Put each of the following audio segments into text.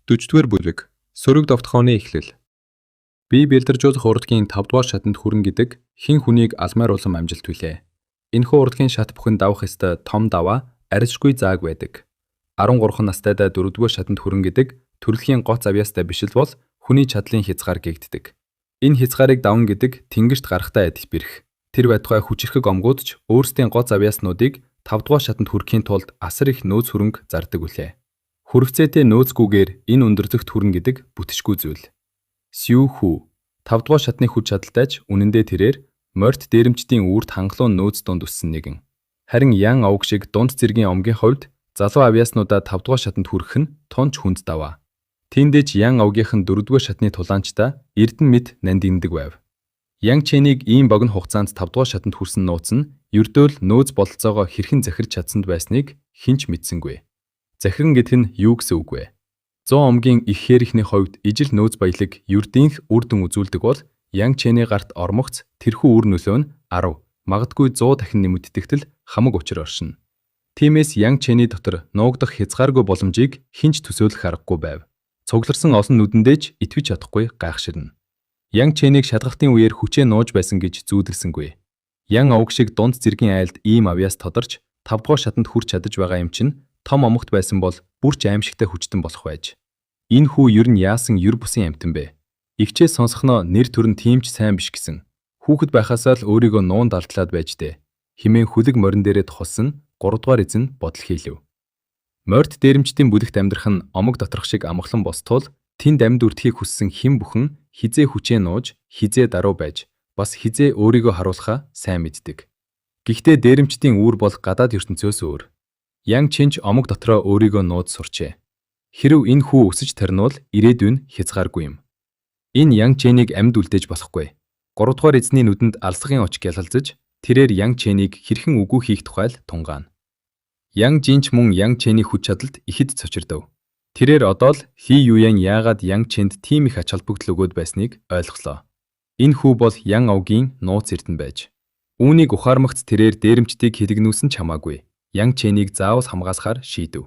40-р бүлэг. Сөрөг довтолгооны эхлэл. Бие бэлдэржүүлэх урлагийн 5 дугаар шатанд хүрнэ гэдэг хэн хүнийг алмаар улам амжилт хүлээ. Энэхүү урлагийн шат бүхэн давах ёстой том даваа арилшгүй зааг байдаг. 13 настайдаа 4-р шатанд хүрнэ гэдэг төрөлхийн гоц авьяастай биш л бол хүний чадлын хязгаар гээгддэг. Энэ хязгаарыг давна гэдэг тэнгэрт гарахтай адил бэрх. Тэр байтугай хүчирхэг омгууд ч өөрсдийн гоц авьяаснуудыг 5 дугаар шатанд хүрэхийн тулд асар их нөөц хөрөнгө зардаг үлээ. Хүрвцээтэй нөөцгүйгээр энэ өндөрлөгт хүрнэ гэдэг бүтшгүй зүйл. Сю хүү 5 дугаар шатны хүч чадалтай ч үнэндээ тэрээр морьт дээрэмчдийн үүрд хангалуун нөөц дунд өссөн нэгэн. Харин Ян овг шиг дунд зэргийн омгийн хувьд залуу авьяаснуудаа 5 дугаар шатанд хүргэх нь тунч хүнд даваа. Тиймдээ ч Ян овгийнх нь 4 дугаар шатны тулаанчдаа Эрдэнэ мэт нандиндаг байв. Ян Чэнийг ийм богино хугацаанд 5 дугаар шатанд хүрсэн нууц нь ердөө л нөөц бололцоогоо хэрхэн захирч чадсанд байсныг хэн ч мэдсэнгүй. Захиран гэдэг нь юу гэсэн үг вэ? 100 омгийн их хээрийнхний хувьд ижил нөөц баялаг ердийнх үр дүн үзүүлдэг бол Ян Чэний гарт ормогц тэрхүү үр нөлөө нь 10, магадгүй 100 дахин нэмэгддэгтэл хамаг учир оршино. Тиймээс Ян Чэний дотор нуугдах хязгааргүй боломжийг хэн ч төсөөлөх аргагүй байв. Цугларсан олон нүдэндээ ч итгэж чадахгүй гайхширна. Ян Чэнийг шалгалтын үеэр хүчээ нууж байсан гэж зүүдэлсэнгүй. Ян овг шиг дунд зэргийн айлд ийм авьяас тодорч 5 дугаар шатанд хүрч чадаж байгаа юм чинь том омогт байсан бол бүр ч аимшигтай хүчтэн болох байж. Энэ хүү ер нь яасан ер бусын амьтан бэ? Эгчээс сонсохноо нэр төр нь тийм ч сайн биш гэсэн. Хүүхэд байхасаа л өөрийгөө нуун далдлаад байж дээ. Химэн хүлэг морин дээрээ тухалсан 3 дугаар эзэн бодол хийлэв. Морьд дээрэмчдийн бүлэгт амьдрах нь омог доторх шиг амгалан бос тул тэнд амьд үлдэхийг хүссэн хэн бүхэн хэзээ хүчээ нууж, хэзээ даруй байж, бас хэзээ өөрийгөө харуулахаа сайн мэддэг. Гэхдээ дээрэмчдийн үүр бол гадаад ертөнцөөс өөр. Ян Чинч омог дотроо өөрийгөө нууж сурчээ. Хэрв энэ хүү өсөж тарнуул ирээдүй нь хязгааргүй юм. Энэ Ян Чэнийг амьд үлдээж болохгүй. 3 дугаар эзний нүдэнд алсгын очиг ялалзаж, тэрээр Ян Чэнийг хэрхэн үгүй хийх тухай л тунгаана. Ян Жинч мөн Ян Чэний хүч чадалд ихэд цочирдов. Тэрээр одоо л Ли Юян яагаад Ян Чэнд тийм их ач холбогдол өгөөд байсныг ойлголоо. Энэ хүү бол Ян овгийн нууц эрдэнэ байж. Үүнийг ухаармагц тэрээр дээрэмчдийг хэлэгнүүлсэн ч хамаагүй. Ян Чэнийг заавал хамгаалахаар шийдэв.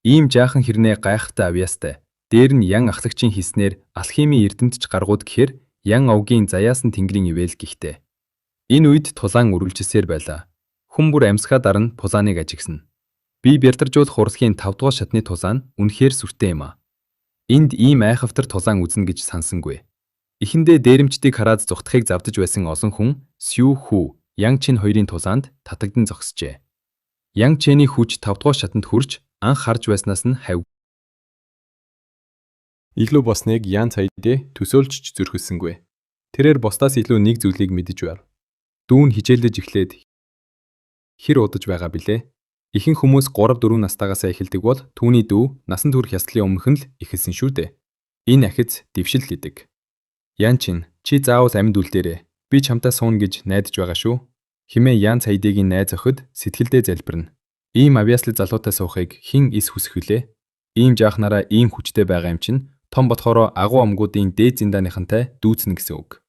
Ийм жаахан хэрнээ гайхалтай авьяастай. Дээр нь Ян ахлагчийн хэлснээр алхимийн эрдэмтд ч гаргууд гэхээр Ян овгийн заяасан тэнгэрийн ивэл гихтээ. Энэ үед тулаан үргэлжилсээр байлаа. Хүн бүр амьсгаа даран пулааныг ажигсана. Бие бялдаржуулах урлагийн 5 дугаар шатны тулаан үнэхээр сүртэй юм аа. Энд ийм айхавтар тулаан үзнэ гэж сансангүй. Эхэндээ дээрэмчдийг хараад зугтахыг завдаж байсан олон хүн Сю Хүү, Ян Чин хоёрын тулаанд татагдан зогсжээ. Ян Чэний хүч 5 дугаар шатанд хүрч анх харж байснаас нь хавь. Илүү болсныг Ян Цайдэ төсөөлж ч зүрхэлсэнгүй. Тэрээр бусдаас илүү нэг зүйлийг мэдэж байв. Дүү нь хичээлдэж эхлээд хэр удаж байгаа билээ? Ихэнх хүмүүс 3 4 настайгаасаа эхэлдэг бол түүний дүү насан турш ёслолын өмнөх нь л эхэлсэн шүү дээ. Энэ ахиц дэвшил гэдэг. Ян Чин, чи заавал амьд үлдээрэй. Би чамтай сууна гэж найдаж байгаа шүү. Химээ Ян Цайдэгийн найз охид сэтгэлдээ залбирна. Ийм авьяаслаг залуутай суухыг хэн эс хүсэх вүлээ? Ийм жаахнараа ийм хүчтэй байгаа юм чинь том бодохороо агуу омгуудын дээд зиндааныхантай дүүцнэ гэсэн үг.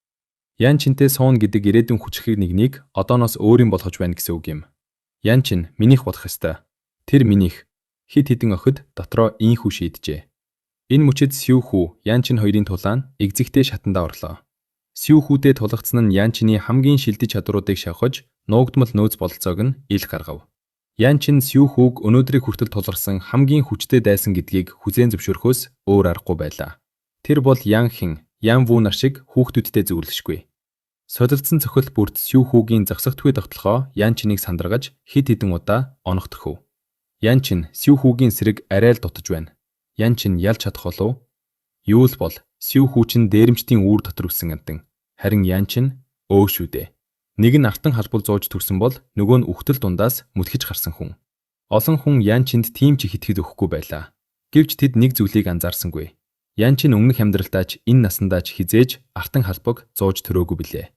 Ян Чинтэй сууна гэдэг ирээдүйн хүчрхэг нэгнийг одооноос өөрийн болгож байна гэсэн үг юм. Ян Чин минийх болох ёстой. Тэр минийх. Хэд хэдэн охид дотроо ийнхүү шийджээ. Энэ мөчид Сю хүү, Ян Чин хоёрын тулаан эгзэгтэй шатандаа орлоо. Сю хүүтэй тулгацсан нь Ян Чиний хамгийн шилдэг чадруудыг шавхаж, нуугдмал нөөц бололцоог нь ил гаргав. Ян Чин Сю хүүг өнөөдрийг хүртэл тулгарсан хамгийн хүчтэй дайсан гэдгийг хүлээн зөвшөөрөхөөс өөр аргагүй байлаа. Тэр бол Ян Хэн, Ян Вүү нар шиг хүүхдүүдтэй зөвлөшгүй. Солилцсон цохилт бүрт Сю хүүгийн зогсохдгүй довтолгоо Ян Чинийг сандаргаж хэд хэдэн удаа оногдохов. Ян Чин Сю хүүгийн сэрэг арай л дутаж байна. Ян Чин ялж чадах болов? Юу л бол Сю хүү чинь дээрэмчдийн үүр дотор өссөн амьтан. Харин Ян Чин өө шүү дээ. Нэг нь артан халбал зууж төрсөн бол нөгөө нь үхтэл дундаас мүтгэж гарсан хүн. Олон хүн Ян Чинд тийм ч их итгэл өгөхгүй байлаа. Гэвч тэд нэг зүйлийг анзаарсангүй. Ян Чин өмнөх амьдралдаа ч энэ насандаа ч хэзээ ч артан халбаг зууж төрөөгүй билээ.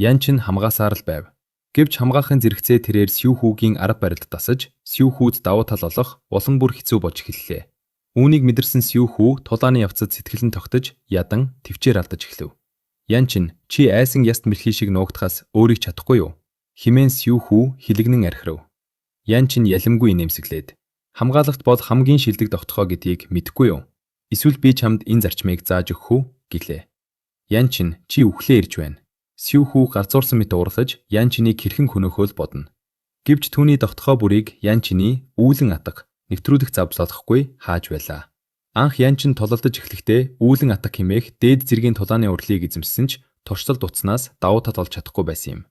Ян Чин хамгаасаар л байв. Гэвч хамгаалахын зэрэгцээ тэрээр Сю хүүгийн арга барилд дасаж, Сю хүүд давуу тал олох улам бүр хэцүү болж эхэллээ. Үүнийг мэдэрсэн Сю хүү тулааны явцад сэтгэл нь тогтож, ядан тэвчээр алдаж эхлэв. Ян Чин, чи айсан яст мэлхий шиг нуугдахаас өөрийг чадахгүй юу? Химэн Сю хүү хилэгнэн архирав. Ян Чин ялимгүй инээмсэглээд хамгаалалт бол хамгийн шилдэг довтолгоо гэдгийг мэдэхгүй юу? Эсвэл би чамд энэ зарчмыг зааж өгөх үү? Гэлээ. Янчин чи үхлээ ирж байна. Сю хүү галзуурсан мэт уурлаж Янчинийг хэрхэн хөнөөхөө л бодно. Гэвч түүний довтолгоо бүрийг Янчины үүлэн атга нэвтрүүлэх зав золохгүй хааж байлаа. Анх Янчин тулалдаж эхлэхдээ үүлэн атга хэмээх дээд зэргийн тулааны урлыг эзэмшсэн ч туршлалд утснаас давуу тал олж чадахгүй байсан юм.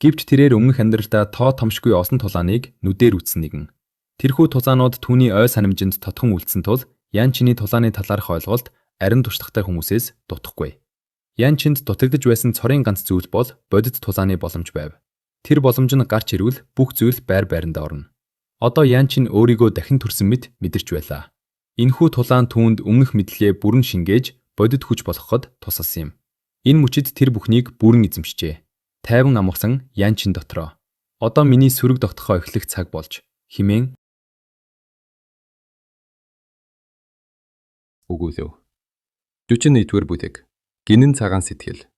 Гэвч тэрээр өмнөх амьдралдаа тоо томшгүй олон тулааныг нүдээр үзсэн нэгэн. Тэрхүү тулаанууд түүний ой санамжинд тотхон үлдсэн тул Янчины тулааны талаарх ойлголт арин туршлагатай хүмүүсээс дутахгүй. Янчинд дутагдаж байсан цорын ганц зүйл бол бодит тулааны боломж байв. Тэр боломж нь гарч ирвэл бүх зүйл байр байрандаа орно. Одоо Янчин өөрийгөө дахин төрсөн мэт мэдэрч байлаа. Энэхүү тулаан түүнд өмнөх мэдлэгээ бүрэн шингээж бодит хүч болгоход тусалсан юм. Энэ мөчид тэр бүхнийг бүрэн эзэмшжээ. Тайван амарсан Янчин дотроо. Одоо миний сөрөг довтолгоо эхлэх цаг болж хэмээн өгүүлэв. 41-р бүлэг. Гинэн цагаан сэтгэл.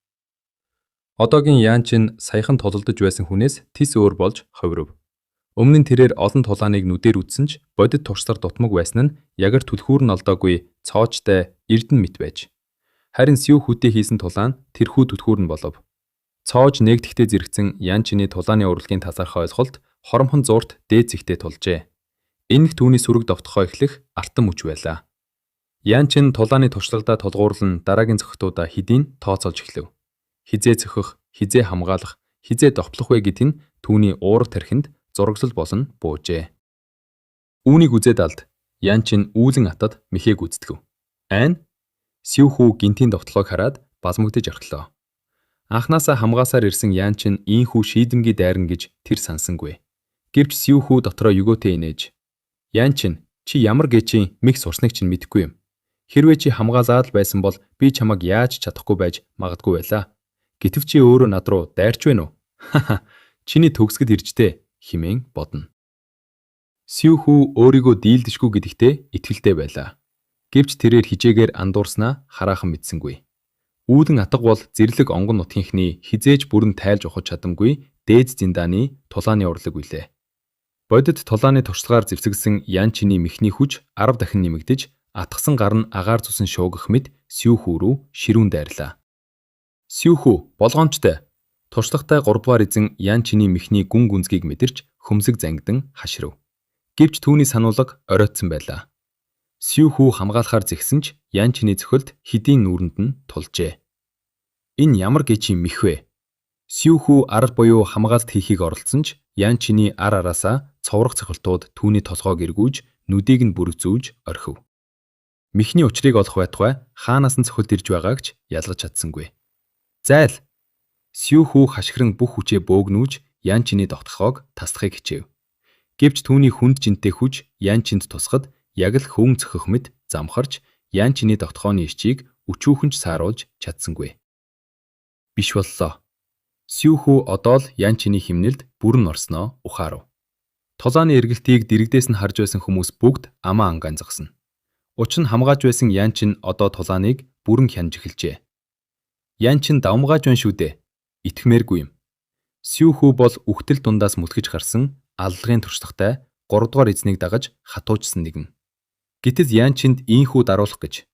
Одоогийн Янчин саяхан тулалдаж байсан хүнээс тис өөр болж ховров. Өмнө нь тэрээр олон тулааныг нүдээр үзсэн ч бодит туршлага дутмаг байсан нь ягар түлхүүр нь олдоогүй цоожтой эрдэнэ мэт байж. Харин Сю хүтэй хийсэн тулаан тэрхүү түлхүүр нь болов. Цоож нэгдэхтэй зэрэгцэн Янчины тулааны урлагийн талаарх ойлголт хоромхон зуурт дээд зэгтээ тулжээ. Энэ их түүний сөрөг довтолгоо эхлэх алтан мөч байлаа. Янчин тулааны туршлагадаа тулгуурлан дараагийн цохилтуудаа хэдийн тооцоолж эхлэв. Хизээ цохих, хизээ хамгаалах, хизээ довтлох вэ гэдэг нь түүний уурга тархинд зураглал болон буужээ. Үүнийг үзээд алд. Янчин үүлэн атад мэхээ гүйцэтгэв. Айн Сю хүү гинтийн довтлогыг хараад базмагдаж орхилоо. Анхнаасаа хамгаасаар ирсэн Янчин ийхүү шийдэмгий дайрна гэж тэр сансангүй. Гэвч Сю хүү дотроо югөөтэй инээж. Янчин чи ямар гэчийн мэх сурсныг чинь мэдэхгүй юм. Хэрвээ чи хамгаалаад л байсан бол би чамайг яаж чадахгүй байж магадгүй байлаа. Гэтэв чи өөрөө над руу дайрч байна уу? Ха. Чиний төгсгөл иржтэй хэмээн бодно. Сю хүү өөрийгөө дийлдэшгүй гэдэгтээ итгэлтэй байлаа. Гэвч тэрээр хижээгээр андуурснаа хараахан мэдсэнгүй. Үүлэн атга бол зэрлэг онгон нутгийнхны хизээж бүрэн тайлж ухаж чадамгүй дээд зиндааны тулааны урлаг билээ. Бодит тулааны туршлагаар зэвсэгсэн Янчины мэхний хүч 10 дахин нэмэгдэж атгсан гар нь агаар цусан шуугих мэт Сю хүү рүү ширүүн дайрлаа. Сю хүү болгоомжтой. Туршлагатай 3 дугаар эзэн Янчины мэхний гүн гүнзгийг мэдэрч хөмсөг зангидан хашрав. Гэвч түүний сануулга оройтсон байлаа. Сю хүү хамгаалахаар зэгсэн ч Янчины цохилт хэдийн нүүрэнд нь тулжээ. Энэ ямар гэчийн мэх вэ? Сю хүү арал буюу хамгаалт хийхийг оролдсон ч Янчины ар араасаа цоврох цохилтууд түүний толгойг эргүүлж нүдийг нь бүрэгзүүлж орхив. Мэхний учрыг олох байтугай хаанаас нь цохилт ирж байгааг ч ялгаж чадсангүй. Зайл! Сю хүү хашгиран бүх хүчээ бөөгнүүлж Янчины довтолгоог таслахыг хичээв. Гэвч түүний хүнд жинтэй хүч Янчинд тусахад яг л хөвөн цохих мэт замхарч Янчины довтолгооны ичийг өчүүхэн ч сааруулж чадсангүй. Биш боллоо. Сю хүү одоо л Янчины химнэлд бүрэн орсноо ухаарав. Тулааны эргэлтийг дэрэгдээс нь харж байсан хүмүүс бүгд амаа ангаанзгсан. Учир нь хамгааж байсан Янчин одоо тулааныг бүрэн хянаж эхэлжээ. Янчин давмгааж байна шүү дээ. Итгэмээргүй юм. Сю хүү бол үхтэл дундаас мүлгэж гарсан аллагын туршлагатай 3 дугаар эзнийг дагаж хатуужсан нэгэн. Гэтэл Янчинд ийхүү даруулах гэж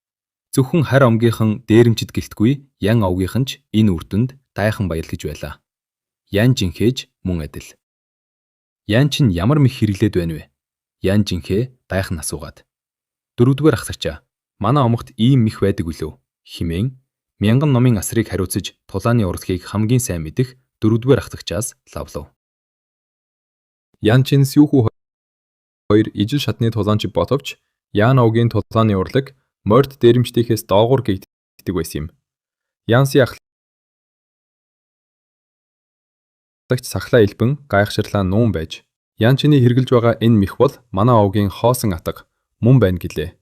зөвхөн харь омгийнхан дээрэмчид гэлтгүй Ян овгийнхан ч энэ үр дүнд дайхан баярлаж байлаа. Ян жинхээж мөн адил. Янчин ямар мэх хэрэглээд байна вэ? Ян жинхээ дайхан асуугаад. Дөрөвдүгээр ахсарчаа. Манай омогт ийм мэх байдаг үлээ хэмээн мянган номын асрыг хариуцаж тулааны урлагийг хамгийн сайн мэдэх дөрөвдүгээр ахлагчаас лавлав. Янчин Сю хүү хоёр ижил шатны тулаанч боловч Ян овгийн тулааны урлаг морьд дээрэмчдийнхээс доогуур гэгддэг байсан юм. Янси ахлагч сахлаа элбэн гайхширлаа нуун байж Янчины хэрглэж байгаа энэ мэх бол манай овгийн хоосон атга мөн байна гэлээ.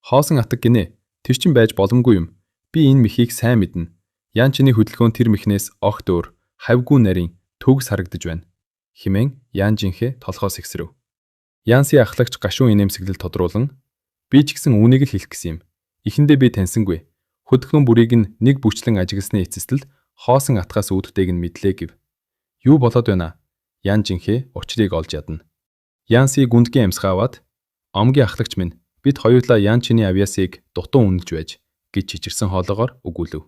Хоосон атга гинэ. Тэр чинь байж боломгүй юм. Би энэ мэхийг сайн мэднэ. Янчины хөдөлгөөн тэр мэхнээс огт өөр, хавьгүй нарийн төгс харагдаж байна. Химэн Янжинхээ толгоо сэгсрэв. Янси ахлагч гашуун инээмсэглэл тодруулан би ч гэсэн үүнийг л хэлэх гэсэн юм. Эхэндээ би таньсангүй. Хөдөлгөөн бүрийг нь нэг бүрчлэн ажигласны эцэст л хоосон атгаас үүдтэйг нь мэдлээ гэв. Юу болоод байна? Янжинхээ учрыг олж ядна. Янси гүндгийн амьсгааваад омгийн ахлагч минь Бид хоёулаа Ян Чиний авьяасыг дутуу үнэлж байж гэж чичирсэн хоолоогоор өгүүлэв.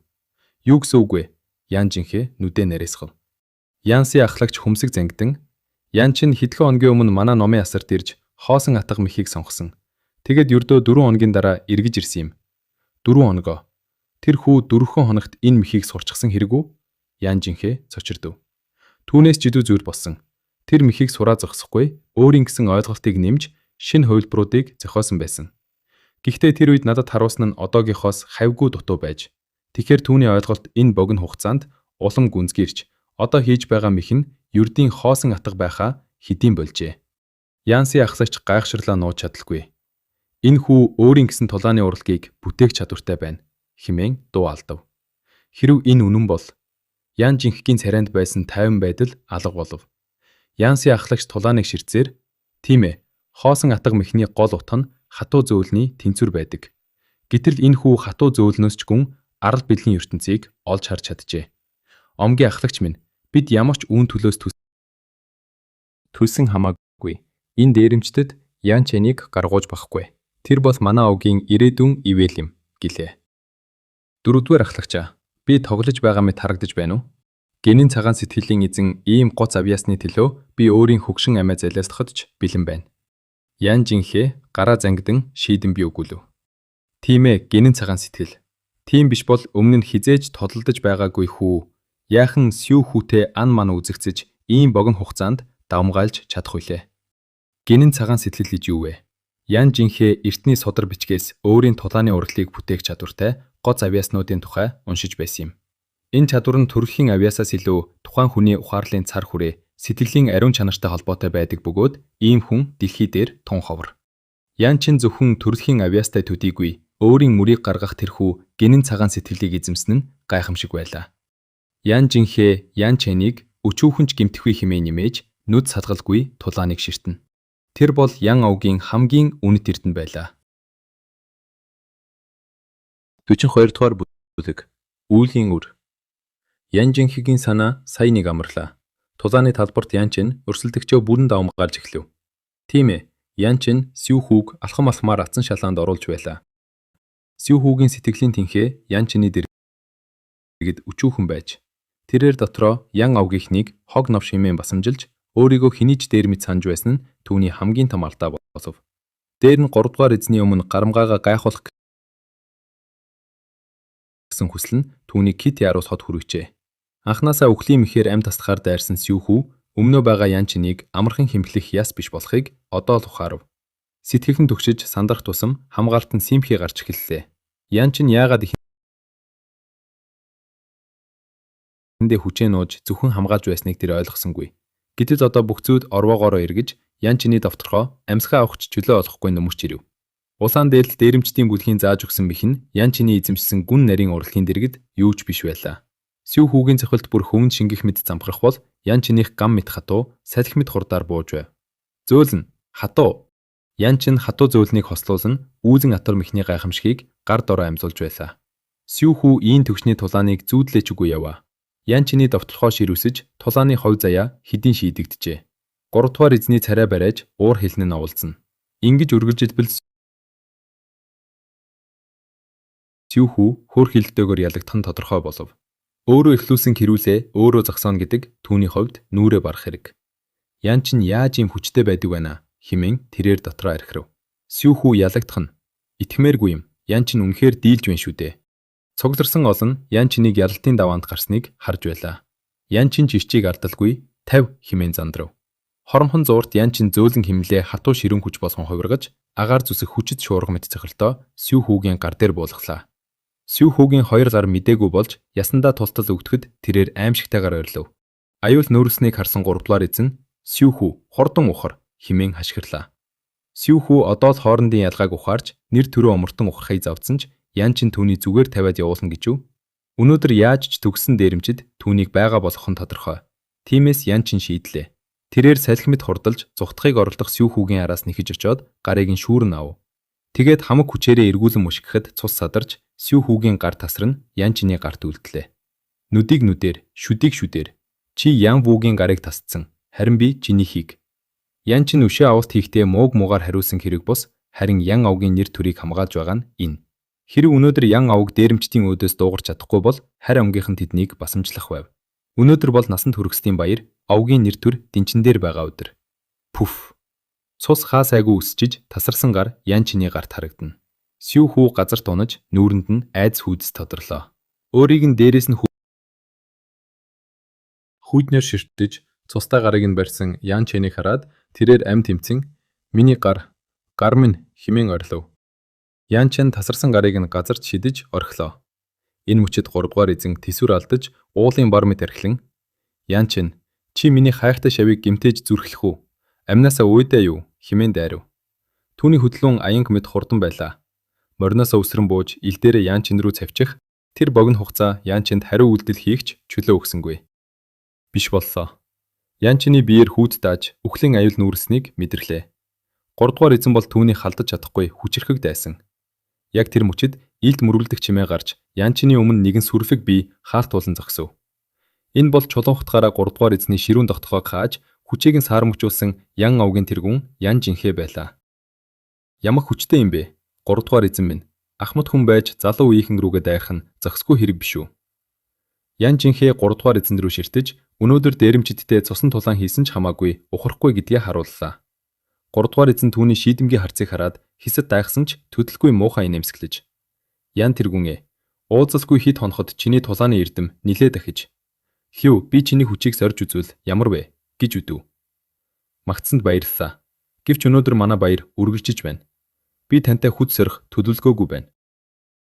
Юу гэсэн үг вэ? Ян Жинхэ нүдээ нарийсгав. Янси ахлагч хөмсөг зангидан Ян Чин хэдхэн хоногийн өмнө манай номын асарт ирж хоосон атга мэхийг сонгосон. Тэгээд ердөө 4 хоногийн дараа эргэж ирсэн юм. 4 хоногоо. Тэр хүү дөрвөн хоногт энэ мэхийг сурчсан хэрэг үү? Ян Жинхэ цочирдов. Түүнээс ч илүү зүйл болсон. Тэр мэхийг сураа зогсохгүй, өөрийн гэсэн ойлголтыг нэмж шинэ хувилбаруудыг зохиосон байсан. Гэхдээ тэр үед надад харуулсан нь одоогийнхоос хавьгүй дутуу байж. Тэгэхээр түүний ойлголт энэ богино хугацаанд улам гүнзгийрч одоо хийж байгаа мэх нь ердийн хоосон атга байхаа хэдийн болжээ. Янси ахлагч гайхшрлаа нууж чадалгүй. Энэ хүү өөрийн гэсэн тулааны урлагийг бүтээх чадвартай байна хэмээн дуу алдав. Хэрв энэ үнэн бол Ян Жинхгийн царайнд байсан тайван байдал алга болов. Янси ахлагч тулааныг ширтсээр тийм ээ, хоосон атга мэхний гол утга нь хатуу зөөлний тэнцвэр байдаг. Гэтэл энэ хүү хатуу зөөлнөөс ч гүн арал бэлгийн ертөнцийг олж харж чаджээ. Омгийн ахлагч минь, бид ямар ч үүн төлөөс төлсөн хамаагүй. Энэ дээрэмчдэд Ян Чэнийг гаргууж бахгүй. Тэр бол манай овгийн ирээдүйн ивэл юм гэлээ. Дөрөвдүгээр ахлагчаа, би тоглож байгаа мэт харагдаж байна уу? Гэнийн цагаан сэтгэлийн эзэн ийм гоц авьяасны төлөө би өөрийн хөгшин амиа золиослоход ч бэлэн байна. Ян Жинхэ гараа зангидан шийдэн би өгүүлв. Тийм ээ, гэнэн цагаан сэтгэл. Тийм биш бол өмнө нь хэзээ ч тодолдож байгаагүй хүү яахан Сю хүүтэй ан ман үзэгцэж ийм богино хугацаанд давамгайлж чадах вүлээ. Гэнэн цагаан сэтгэл гэж юу вэ? Ян Жинхэ эртний судар бичгээс өөрийн тулааны урлагийг бүтээх чадвартай гоц авьяаснуудын тухай уншиж байсан юм. Энэ чадвар нь төрөлхийн авьяасаас илүү тухайн хүний ухаарлын цар хүрээ, сэтгэлийн ариун чанартай холбоотой байдаг бөгөөд ийм хүн дэлхий дээр тун ховор. Ян Чин зөвхөн төрөлхийн авьяастай төдийгүй өөрийн мөрийг гаргах тэрхүү гэнэн цагаан сэтгэлийг эзэмсэн нь гайхамшиг байлаа. Ян Жинхэ Ян Чэнийг өчүүхэн ч гэмтэхгүй хэмээн нэмээж нүд салгалгүй тулааныг ширтэнэ. Тэр бол Ян овгийн хамгийн үнэт эрдэнэ байлаа. 42 дугаар бүлэг. Үүлийн үр. Ян Жинхэгийн санаа сая нэг амарлаа. Тулааны талбарт Ян Чин өрсөлдөгчөө бүрэн давамгайлж эхлэв. Тийм ээ, Ян Чин Сю хүүг алхам алхмаар атсан шалаанд оруулж байлаа. Сю хүүгийн сэтгэлийн тэнхээ Ян Чиний дэргэд өчүүхэн байж. Тэрээр дотроо Ян овгийнхнийг хог новш хэмээн басамжилж өөрийгөө хэний ч дээр мэт санаж байсан нь түүний хамгийн том алдаа болов. Дээр нь 3 дугаар эзний өмнө гарамгайгаа гайхуулах гэсэн хүсэл нь түүнийг кит яруус хот хүргэжээ. Анхнаасаа үхлийн мэхээр амь таслахаар дайрсан Сю хүү өмнөө байгаа Ян Чинийг амархан хэмхлэх яс биш болохыг одоо л ухаарав. Сэтгэл нь түгшиж сандрах тусам хамгаалт нь симхий гарч эхэллээ. Ян Чин яагаад эхэндээ хүчээ нууж зөвхөн хамгаалж байсныг тэр ойлгосонгүй. Гэтэл одоо бүх зүуд орвоогоороо эргэж Ян Чиний довтолгоо амьсгаа авах ч чөлөө олохгүй нөмөрч ирэв. Улаан дээлд дээрэмчдийн бүлгийн зааж өгсөн мэх нь Ян Чиний эзэмшсэн гүн нарийн урлагийн дэргэд юу ч биш байлаа. Сю хүүгийн цохилт бүр хөвөнд шингэх мэт замхрах бол Ян Чинийх гам мэт хатуу, салхи мэт хурдаар бууж байв. Зөөлөн, хатуу. Ян Чин хатуу зөөлнийг хослуулан үүзэн атар мэхний гайхамшигыг гар дороо амзуулж байлаа. Сю хүү ийн төгшний тулааныг зүүдлээч үгүй яваа. Ян Чиний довтолгоо ширүүсэж тулааны хов заяа хэдийн шийдэгджээ. 3 дугаар эзний царай бариаж уур хилэн нь оволзоно. Ингэж үргэлжилбэл Сю хүү хөр хилэлтэйгээр ялагдах нь тодорхой болов. Өөрөө эхлүүлсэн хэрүүлээ өөрөө зогсооно гэдэг түүний хувьд нүүрээ барах хэрэг. Ян Чин яаж ийм хүчтэй байдаг байна хэмээн тэрээр дотроо архирав. Сю хүү ялагдах нь итгэмээргүй юм. Ян Чин үнэхээр дийлж байна шүү дээ. Цугларсан олон Ян Чинийг ялалтын даваанд гарсныг харж байлаа. Ян Чин жирчийг алдалгүй 50 хэмээн зандрав. Хоромхон зуурт Ян Чин зөөлөн химлээ хатуу ширүүн хүч болгон хувиргаж агаар зүсэх хүчит шуурга мэт цохилтоо Сю хүүгийн гар дээр буулгалаа. Сю хүүгийн хоёр гар мдээгүй болж ясандаа тултал өгдөхөд тэрээр аимшигтайгаар ойрлов. Аюул нүүрснийг харсан 3 дугаар эзэн Сю хүү хурдан ухар хэмээн хашгирлаа. Сю хүү одоо л хоорондын ялгааг ухаарч нэр төрөө омортон ухрахыг зовдсон ч Ян Чин түүний зүгээр тавиад явуулна гэж үү? Өнөөдөр яаж ч төгссөн дээрэмчид түүнийг байгаа болгох нь тодорхой. Тиймээс Ян Чин шийдлээ. Тэрээр салхи мэт хурдалж зугтахыг оролдох Сю хүүгийн араас нэхэж очоод гарыг нь шүүрэн ав. Тэгээд хамаг хүчээрээ эргүүлэн мушгихад цус садарч Сю хүүгийн гар тасарна Ян Чиний гарт үлдлээ. Нүдийг нүдээр, шүдийг шүдээр. Чи Ян вүүгийн гарыг тасдсан. Харин би чинийхийг. Ян Чин өшөө авалт хийхдээ мууг муугаар хариулсан хэрэг бус Харин Ян овгийн нэр төрийг хамгаалж байгаа нь энэ. Хэрэв өнөөдөр Ян овг дээрэмчдийн өөдөөс дуугарч чадахгүй бол харь омгийнх нь тэднийг басамжлах байв. Өнөөдөр бол насанд хүргэсдийн баяр, овгийн нэр төр дэнчин дээр байгаа өдөр. Пүф. Цус хаа сайгүй өсчиж тасарсан гар Ян чиний гарт харагдана. Сю хүү газарт унаж нүүрэнд нь айдас хүйдэс тодорлоо. Өөрийг нь дээрээс нь Хүйднээр ширтэж цустай гарыг нь барьсан Ян Чэнийг хараад тэрээр амь тэмцэн "Миний гар, гар минь" хэмээн орилов. Ян Чен тасарсан гарыг нь газарт шидэж орхилоо. Энэ мөчид 3 дугаар эзэн тэсвэр алдаж уулын бар мэт архилан "Ян Чен, чи миний хайртай шавийг гэмтээж зүрхлэх үү? Аминаасаа уйдаа юу?" хэмээн дайрав. Түүний хөдөлгөөн аянг мэт хурдан байлаа. Мориноосоо үсрэн бууж ил дээрээ Ян Чен рүү цавчих тэр богино хугацаа Ян Ченд хариу үйлдэл хийх ч чөлөө өгсөнгүй. Биш боллоо. Ян Чиний биеэр хүүд дааж үхлийн аюул нүүрснийг мэдэрлээ. 3 дугаар эзэн бол түүнийг халдаж чадахгүй хүчирхэг дайсан. Яг тэр мөчид илд мөргөлдөх чимээ гарч Ян Чиний өмнө нэгэн сүрфэг бие хаалт туулан зогсов. Энэ бол чулуун хутгаараа 3 дугаар эзний ширүүн тогтхойг хааж хүчийг нь саарамжуулсан Ян овгийн тэргүүн Ян Жинхэ байлаа. Ямар хүчтэй юм бэ? 3 дугаар эзэн минь. Ахмад хүн байж залуу үеийнхэн рүүгээ дайрах нь зохисгүй хэрэг биш үү? Ян Жинхэ 3 дугаар эзэн рүү ширтэж өнөөдөр дээрэмчидтэй цусан тулаан хийсэн ч хамаагүй ухрахгүй гэдгээ харууллаа. 3 дугаар эзэн түүний шийдэмгий харцыг хараад хисэд дайхсан ч төдөлгүй муухай инээмсэглэж. Ян тэргүүн ээ. Уулзалгүй хэд хоноход чиний тулааны эрдэм нилээ дахиж. Хью би чиний хүчийг сорж үзвэл ямар вэ гэж үдв. Магтсанд баярлалаа. Гэвч өнөөдөр манай баяр үргэлжиж байна. Би тантай хүд сорих төлөвлөгөөгүй байна.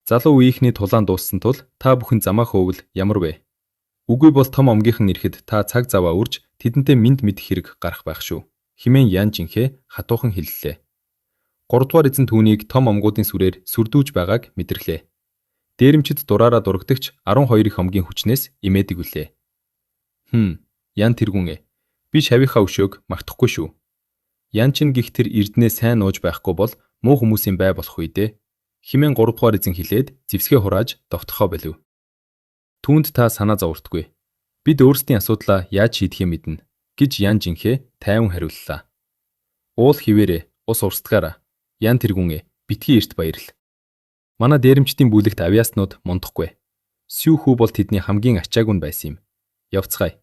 Залуу үеийнхний тулаан дууссан тул та бүхэн замаа хөөвэл ямар вэ? Үгүй бол том омгийнхан ирэхэд та цаг заваа үрж тэдэнтэй мэнд мэдэх хэрэг гарах байх шүү. Химэн Ян Жинхэ хатуухан хэллээ. 3 дугаар эзэн түүнийг том омгуудын сүрээр сүрдүүж байгааг мэдэрлээ. Дээрэмчид дураараа дурагдагч 12 их омгийн хүчнээс имээдэг үлээ. Ян тэргүүн ээ. Би шавийнхаа өшөөг мартахгүй шүү. Ян чин гих тэр эрдэнэ сайн нууж байхгүй бол муу хүмүүсийн бай болох үе дээ. Химэн 3 дугаар эзэн хэлээд зевсгээ хурааж довтолхоо болив. Түүнд та санаа зовортгүй. Бид өөрсдийн асуудлаа яаж шийдэхээ мэднэ гэж Ян Жинхэ тайван хариуллаа. Уул хിവэрэ ус урсдгаараа Ян тэргүүн ээ битгий эрт баярл. Манай дээрэмчдийн бүлэгт авьяаснууд мундахгүй. Сю хүү бол тэдний хамгийн ачаагүй нь байсан юм. Явцгаая.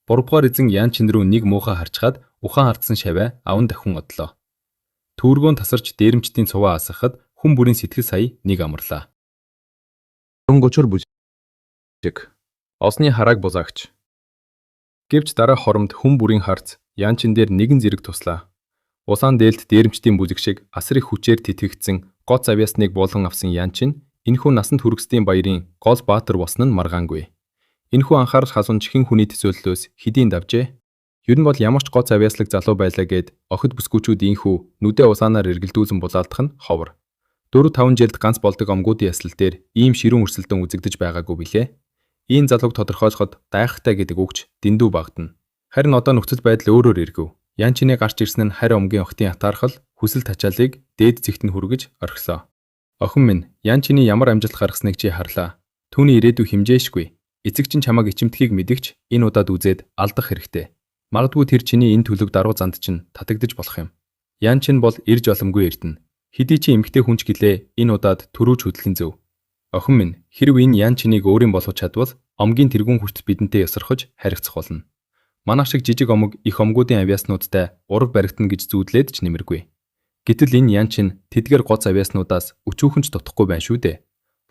3 дугаар эзэн Ян чин рүү нэг муухай харчгаад ухаан алдсан шавай аван дахин одлоо. Түүргөөн тасарч дээрэмчдийн цуваа асгахад хүн бүрийн сэтгэл сая нэг амарлаа. 30 бүлэг. Олсны харааг бузаагч. Гэвч дараа хоромд хүн бүрийн харц Ян чин дээр нэгэн зэрэг туслаа. Улаан дээлд дээрэмчдийн бүлэг шиг асар их хүчээр тэтгэгдсэн гоц авьяасныг буулган авсан Ян чин энэхүү насанд хүргэсдийн баярын гол баатар болсон нь маргаангүй. Энэхүү анхаарал халуун чихэн хүний төсөөллөөс хэдийн давжээ. Ер нь бол ямар ч гоц авьяаслаг залуу байлаа гэд охид бүсгүүчүүд ийнхүү нүдэ улаанаар эргэлдүүлэн булаалдах нь ховор. 4-5 жилд ганц болдог омгуудын яслал дээр ийм ширүүн өрсөлдөөн үзэгдэж байгаагүй билээ. Ийм залууг тодорхойлоход гайхалтай гэдэг үгч дэндүү багтана. Харин одоо нөхцөл байдал өөрөөр эргэв. Ян чиний гарч ирсэн нь харь омгийн охидын атаархал, хүсэл тачаалыг дээд зэгт нь хүргэж орхилоо. Охин минь, Ян чиний ямар амжилт гаргасныг чи харлаа. Түүний ирээдүй хэмжээшгүй. Эцэг чинь чамайг ичимтгийг мэдгч энэ удаад үзээд алдах хэрэгтэй. Магадгүй тэр чиний энэ төлөв даруй занд чинь татагдаж болох юм. Ян чин бол ирж боломгүй эрдэнэ. Хэдий чи эмэгтэй хүн ч гэлээ энэ удаад төрүүж хөдлөн зөв. Охин минь, хэрв энэ Ян чинийг өөрийн болгож чадвал омгийн тэргүүн хүртэл бидэнтэй ёсорхож харигцах болно. Манайх шиг жижиг омог их омгуудын авьяаснуудтай урав баригдана гэж зүүдлээд ч нэмэргүй. Гэтэл энэ Ян чин тэдгээр гоц авьяаснуудаас өчүүхэн ч дутахгүй байна шүү дээ.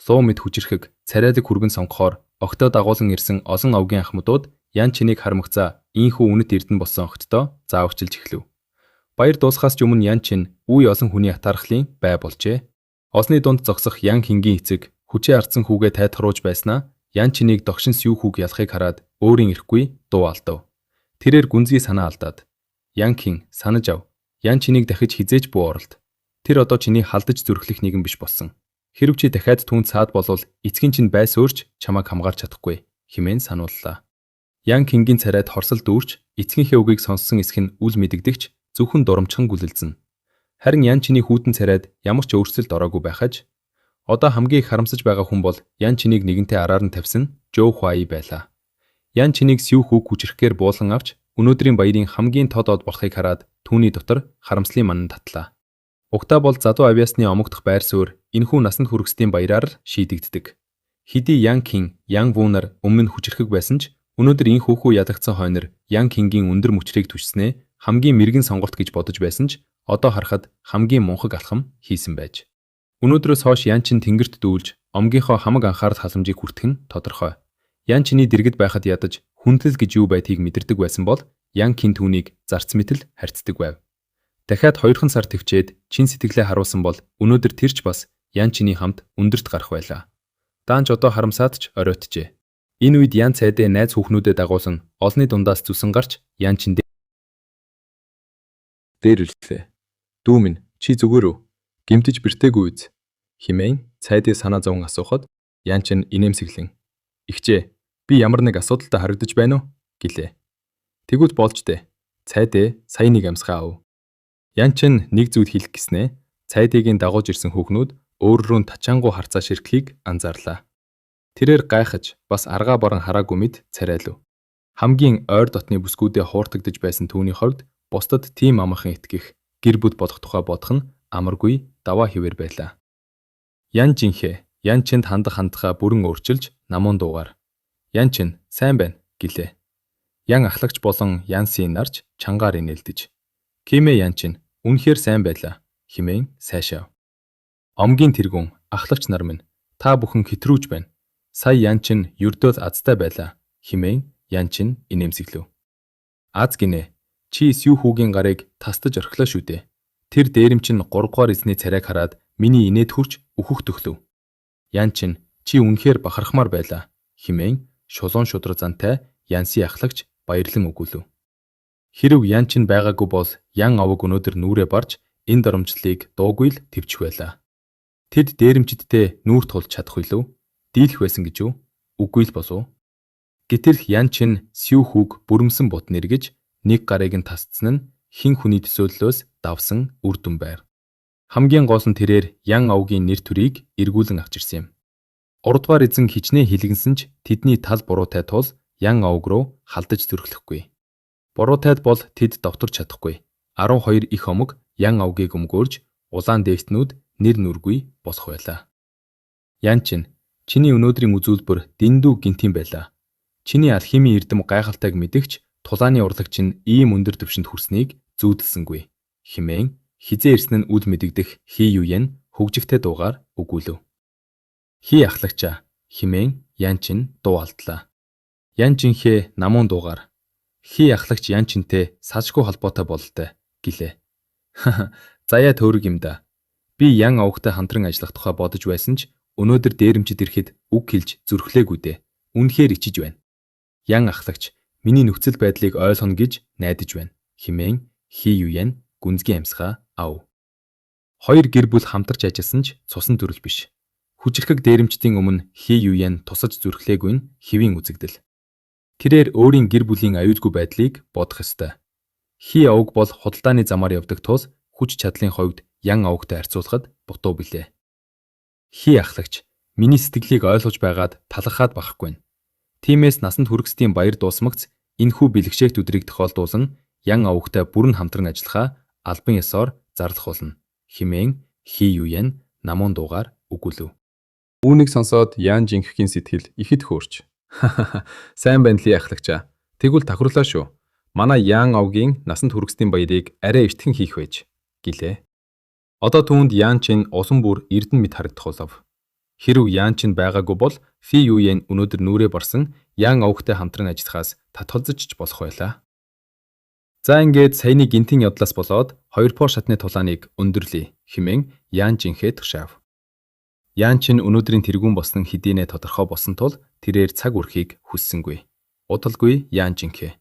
Луу мэд хүчирхэг, царайлаг хүргэн сонгохоор огтоо дагуулan ирсэн олон овгийн ахмадууд Ян чинийг харамгацаа ийхүү үнэт эрдэнэ болсон охиддоо зааварчилж эхлэв. Баяр дуусахаас ч өмнө Ян чин үе олон хүний атаархлын бай болжээ. Олсны дунд зогсох Ян хингийн эцэг хүчээ ардсан хүүгээ тайтгаруулж байснаа Ян чинийг догшин сүү хүүг ялахыг хараад өөрийн ирэхгүй дуу алдав. Тэрээр гүнзгий санаа алдаад Ян хин санаж ав. Ян чинийг дахиж хизээж бүү оролд. Тэр одоо чиний халдаж зүрхлэх нэгэн биш болсон. Хэрв чи дахиад түүнд саад болвол эцгийн чинь байс өөрч чамайг хамгаарч чадахгүй хэмээн санууллаа. Ян хингийн царайд хорсол дүүрч эцгийнхээ үгийг сонссон эсэх нь үл мэдэгдэгч зөвхөн дурамчхан гүлэлзэн. Харин Ян чиний хүйтэн царайд ямар ч өөрчлөлт ороогүй байхаж одоо хамгийн их харамсаж байгаа хүн бол Ян чинийг нэгэнтээ араар нь тавьсан Жоо Хуаи байлаа. Ян чинийг Сю хүүг хүчрэхгээр буулган авч өнөөдрийн баярын хамгийн тод од болохыг хараад түүний дотор харамслын манан татлаа. Угтаа бол залуу авьяасны омогдох байр суурь энэхүү насанд хүргэсдийн баяраар л шийдэгддэг. Хэдий Ян Кин, Ян Ву нар өмнө нь хүчирхэг байсан ч өнөөдөр энэ хүүхүү ялагдсан хойнор Ян Кингийн өндөр мөчрийг түшснээ хамгийн мэрэгэн сонголт гэж бодож байсан ч одоо харахад хамгийн мунхаг алхам хийсэн байж. Өнөөдрөөс хойш Ян Чин тэнгэрт дүүлж омгийнхоо хамаг анхаарал халамжийг хүртэх нь тодорхой. Ян Чиний дэргэд байхад ядаж хүндлэл гэж юу байдгийг мэдэрдэг байсан бол Ян Кин түүнийг зарц мэтэл харьцдаг байв. Дахиад хоёрхан сар тэвчээд чин сэтгэлээ харуулсан бол өнөөдөр тэр ч бас Ян Чиний хамт өндөрт гарах байлаа. Даанч одоо харамсаад ч оройтжээ. Энэ үед Ян цайдээ найз хүүхнүүдэд дагуулан олны дундаас зүсэн гарч Ян Чин дээр ирлээ. Дүү минь чи зүгээр үү? Гэмтэж бэртээгүй биз? Хэмээн цайдыг санаа зовон асуухад Ян Чин инээмсэглэн "Эгчээ, би ямар нэг асуудалтай харагдаж байна уу?" гэлээ. Тэгвэл болж дээ. Цайдээ сая нэг амьсгаа ав. Ян Чин нэг зүйл хэлэх гэснээ цайдыг дагуулж ирсэн хүүхнүүд өөр рүү нь тачаангуй харцаа ширхлийг анзаарлаа. Тэрээр гайхаж бас аргаа баран хараагүй мэт царайлав. Хамгийн ойр дотны бүсгүүдээ хууртагдаж байсан түүний хувьд бусдад тийм амархан итгэх, гэр бүл болох тухай бодох нь амаргүй даваа хэвээр байлаа. Ян жинхээ Ян Чинд хандах хандхаа бүрэн өөрчилж намуун дуугаар "Ян Чин сайн байна" гэлээ. Ян ахлагч болон Янсын нарч чангаар инээлдэж "Кимээ Ян Чин үнэхээр сайн байлаа" хэмээн сайшаав. Омгийн тэргүүн ахлагч нар минь та бүхэн хэтрүүж байна. Сая Ян Чин ердөөл азтай байлаа хэмээн Ян Чин инээмсэглэв. Аз гинэ. Чи Сю хүүгийн гарыг тастаж орхилоо шүү дээ. Тэр дээрэм чин 3 дугаар эзний царайг хараад миний инээд хүрч өөхөх төхлөв. Ян Чин чи үнэхээр бахархмаар байлаа хэмээн шулуун шудраг зантай Янси ахлагч баярлан өгүүлв. Хэрв Ян Чин байгаагүй бол Ян овог өнөөдөр нүрээ барж энэ доромжлолыг дуугүй л тэвчих байлаа. Тэд дээрэмчидтэй нүүр тулж чадах билүү? Дийлэх байсан гэж үү? Үгүй л болов. Гэтэл Ян Чин Сю хүүг бүрэмсэн бут нэргэж нэг гарыг нь тасцсан нь хэн хүний төсөөллөөс давсан үр дүн байв. Хамгийн гол нь тэрээр Ян овгийн нэр төрийг эргүүлэн авч ирсэн юм. Урдвар эзэн хичнээн хилэгнсэн ч тэдний тал буруутай тул Ян овг руу халдаж зүрхлэхгүй. Буруутайд бол тэд довтурч чадахгүй. 12 их омог Ян овгийг өмгөөрж улаан дээхтнүүд нэр нүргүй болох байлаа. Ян Чин чиний өнөөдрийн үзүүлбэр дэндүү гинтийн байлаа. Чиний алхимийн эрдэм гайхалтайг мэдгч тулааны урлаг чинь ийм өндөр түвшинд хүрснийг зүүдэлсэнгүй хэмээн хэзээ ирсэн нь үл мэдэгдэх Хи Юен хөгжихтэй дуугаар өгүүлв. Хи ахлагчаа хэмээн Ян Чин дуу алдлаа. Ян Жинхээ намуун дуугаар Хи ахлагч Ян Чинтэй салшгүй холбоотой бололтой гэлээ. Заяа төөрөг юм да. Би Ян овогтой хамтран ажиллах тухай бодож байсан ч өнөөдөр дээрэмчид ирэхэд үг хэлж зүрхлээгүй дээ. Үнэхээр ичиж байна. Ян ахлагч миний нөхцөл байдлыг ойлгоно гэж найдаж байна хэмээн Хи Юен гүнзгий амьсгаа ав. Хоёр гэр бүл хамтарч ажилласан ч цусан төрөл биш. Хүчирхэг дээрэмчдийн өмнө Хи Юен тусаж зүрхлээгүй нь хэвийн үзэгдэл. Тэрээр өөрийн гэр бүлийн аюулгүй байдлыг бодох ёстой. Хи овг бол худалдааны замаар явдаг тул хүч чадлын хувьд Ян овгтой харьцуулахад дутуу билээ. Хи ахлагч миний сэтгэлийг ойлгож байгаад талархаад бахархгүй. Тиймээс насанд хүргэсдийн баяр дуусмагц энэхүү бэлэгшээгт өдрийг тохиолдуулан Ян овгтой бүрэн хамтран ажиллахаа албан ёсоор зарлах болно хэмээн Хи Юен намуун дуугаар өгүүлв. Үүнийг сонсоод Ян Жинхгийн сэтгэл ихэд хөөрч. Сайн байна лий ахлагчаа. Тэгвэл тохирлоо шүү. Манай Ян овгийн насанд хүргэсдийн баярыг арай эртхэн хийх байж гэлээ. Одоо түүнд Ян Чин улам бүр эрдэнэ мэт харагдах болов. Хэрв Ян Чин байгаагүй бол Фи Юен өнөөдөр нүрээ барсан Ян овгтой хамтран ажиллахаас татгалзаж ч болох байлаа. За ингээд саяны гинтийн явдлаас болоод хоёр пор шатны тулааныг өндөрлөе хэмээн Ян Жинхээ тушаав. Ян Чин өнөөдрийн тэргүүн болсон хэдийнэ тодорхой болсон тул тэрээр цаг үрхийг хүссэнгүй. Удалгүй Ян Жинхээ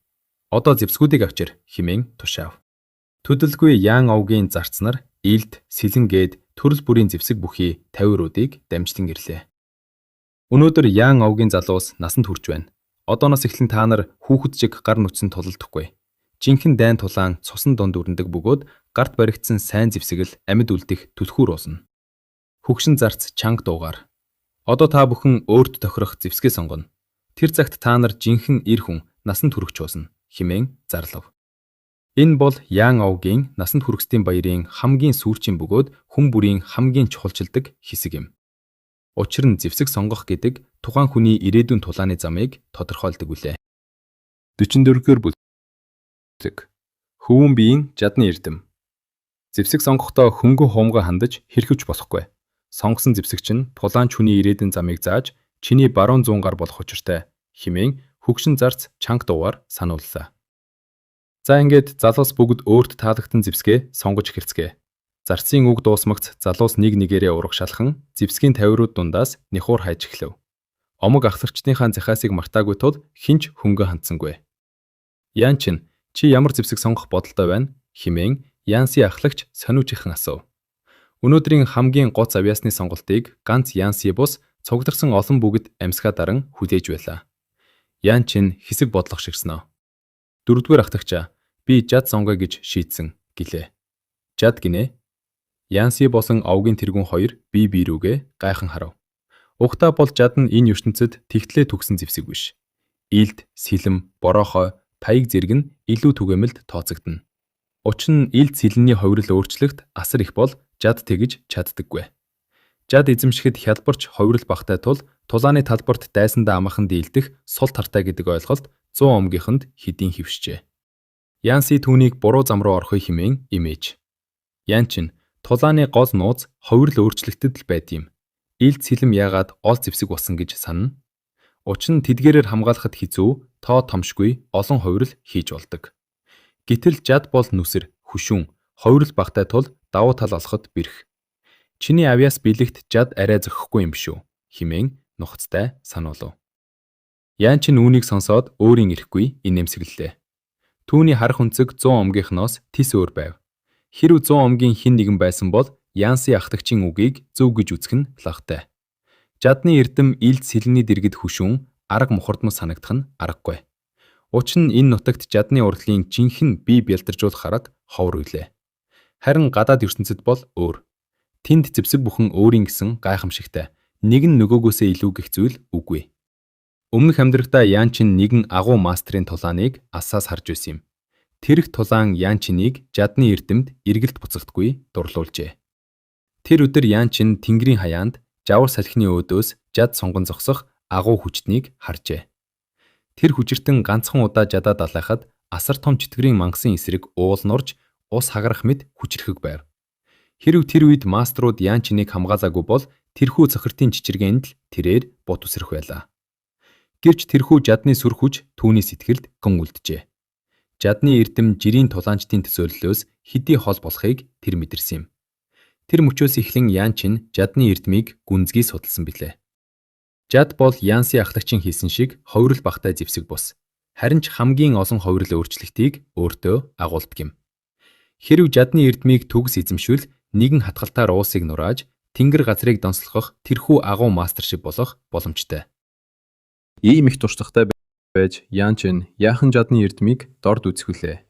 одоо зэвсгүүдийг авчир хэмээн тушаав. Төдөлгүй Ян овгийн зарцнаар илд, сэлэн гээд төрөл бүрийн зэвсэг бүхий 50 руудыг дамжлан ирлээ. Өнөөдөр Ян овгийн залуус насанд хүрч байна. Одооноос эхлэн та нар хүүхэд шиг гар нүцэн тулалдахгүй. Жинхэнэ дайн тулаан цусан дунд өрнөдөг бөгөөд гарт баригдсан сайн зэвсэгэл амьд үлдэх түлхүүр болно. Хөгшин зарц чанга дуугаар. Одоо та бүхэн өөрт тохирох зэвсгээ сонгоно. Тэр цагт та нар жинхэнэ эр хүн насанд хүрэх чуулна хэмээн зарлав. Энэ бол Яан овгийн насанд хүргэсдийн баярын хамгийн сүүлчийн бөгөөд хүн бүрийн хамгийн чухалчилдаг хэсэг юм. Учир нь зэвсэг сонгох гэдэг тухайн хүний ирээдүйн тулааны замыг тодорхойлдог билээ. 44-р бүлэг. Хөвүүн биеийн жадны эрдэм. Зэвсэг сонгохдоо хөнгөн хуумгай хандаж хэрхэвч болохгүй. Сонгосон зэвсэг чинь пулаанч хүний ирээдүйн замыг зааж чиний баруун зүүн гар болох учиртай хэмээн хөгшин зарц чанга дуугаар санууллаа. За ингээд залуус бүгд өөрт таалагдсан зэвсгээ сонгож эхэлцгээе. Зарцын үг дуусмагц залуус нэг нэгээрээ урагшаалхан зэвсгийн тавиурууд дундаас нихуур хайж эхлэв. Омог ахлагчдынхаа захиасыг мартаагүй тул хэн ч хөнгөн хандсангүй. Яан чин чи ямар зэвсэг сонгох бодолтой байна хэмээн Янси ахлагч сониучийнхан асуув. Өнөөдрийн хамгийн гоц авьяасны сонголтыг ганц Янси бус цугларсан олон бүгд амьсгаа даран хүлээж байлаа. Яан чин хэсэг бодлого ширснө. Дөрөвдүгээр ахлагчаа би жад сонгоё гэж шийдсэн гэлээ. Жад гинэ. Янси болон овгийн тэргүүн хоёр бие бие рүүгээ гайхан харав. Угтаа бол жад нь энэ ертөнцид тэгтлээ төгсөн зэвсэг биш. Илд, сэлэм, бороохой, паяг зэрэг нь илүү түгээмэлд тооцогдоно. Учир нь илд сэлэнний хувирал өөрчлөлт асар их бол жад тэгж чаддаггүй. Жад эзэмшихэд хялбарч хувирал багатай тул тулааны талбарт дайсандаа амархан дийлдэх сул тартай гэдэг ойлголт 100 омгийнхонд хэдийн хэвшжээ. Янси түүнийг буруу зам руу орохыг хэмээн имээж. Ян чин тулааны гол нууц хувирал өөрчлөлтөд л байд юм. Илд сэлэм яагаад ол зэвсэг болсон гэж санана. Учир нь тэдгээрээр хамгаалахад хэцүү, тоо томшгүй олон хувирал хийж болдог. Гэтэл жад бол нүсэр, хөшүүн, хувирал багатай тул давуу тал олоход бэрх. Чиний авьяас биелэгт жад арай зохихгүй юм шүү хэмээн нухацтай сануулав. Ян чин үүнийг сонсоод өөрийн ирэхгүй инээмсэглэлээ. Түүний харах өнцөг 100 омгийнхноос тис өөр байв. Хэрэв 100 омгийн хэн нэгэн байсан бол Янси ахлагчийн үгийг зөв гэж үзэх нь лавтай. Жадны эрдэм илд сэлэний дэргэд хөшүүн арга мухардмал санагдах нь аргагүй. Учир нь энэ нутагт жадны урлагийн жинхэнэ бие бялдаржуулах арга ховор билээ. Харин гадаад ертөнцид бол өөр. Тэнд зэвсэг бүхэн өөрийн гэсэн гайхамшигтай. Нэг нь нөгөөгөөсөө илүү гэх зүйл үгүй. Өмнөх амьдралдаа Ян чин нэгэн агуу мастрын тулааныг асаас харж байсан юм. Тэрх тулаан Ян чинийг жадны эрдэмд эргэлт буцагдгүй дурлуулжээ. Тэр өдөр Ян чин тэнгэрийн хаяанд жавар салхины өөдөөс жад сонгон зогсох агуу хүчтнийг харжээ. Тэр хүчиртэн ганцхан удаа жадаа далайхад асар том чөтгөрийн мангасын эсрэг уул нурж ус хагарах мэт хүчирхэг байв. Хэрэв тэр үед маструуд Ян чинийг хамгаалаагүй бол тэрхүү цохиртын чичиргээнд л тэрээр бут үсрэх байлаа. Гэвч тэрхүү жадны сүр хүч түүний сэтгэлд гүн үлджээ. Жадны эрдэм жирийн тулаанчдын төсөөллөөс хэдий хол болохыг тэр мэдэрсэн юм. Тэр мөчөөс эхлэн Ян чин жадны эрдмийг гүнзгий судалсан билээ. Жад бол Янси ахлагчийн хэлсэн шиг хувирал багатай зэвсэг бус. Харин ч хамгийн олон хувирал өөрчлөлтийг өөртөө агуулдаг юм. Хэрэв жадны эрдмийг төгс эзэмшвэл нэгэн хатгалтаар уусыг нурааж тэнгэр газрыг донслогох тэрхүү агуу мастер шиг болох боломжтой. Ийм их туршлагатай байж Ян Чин яахан жадны эрдмийг дорд үзэх вүлээ.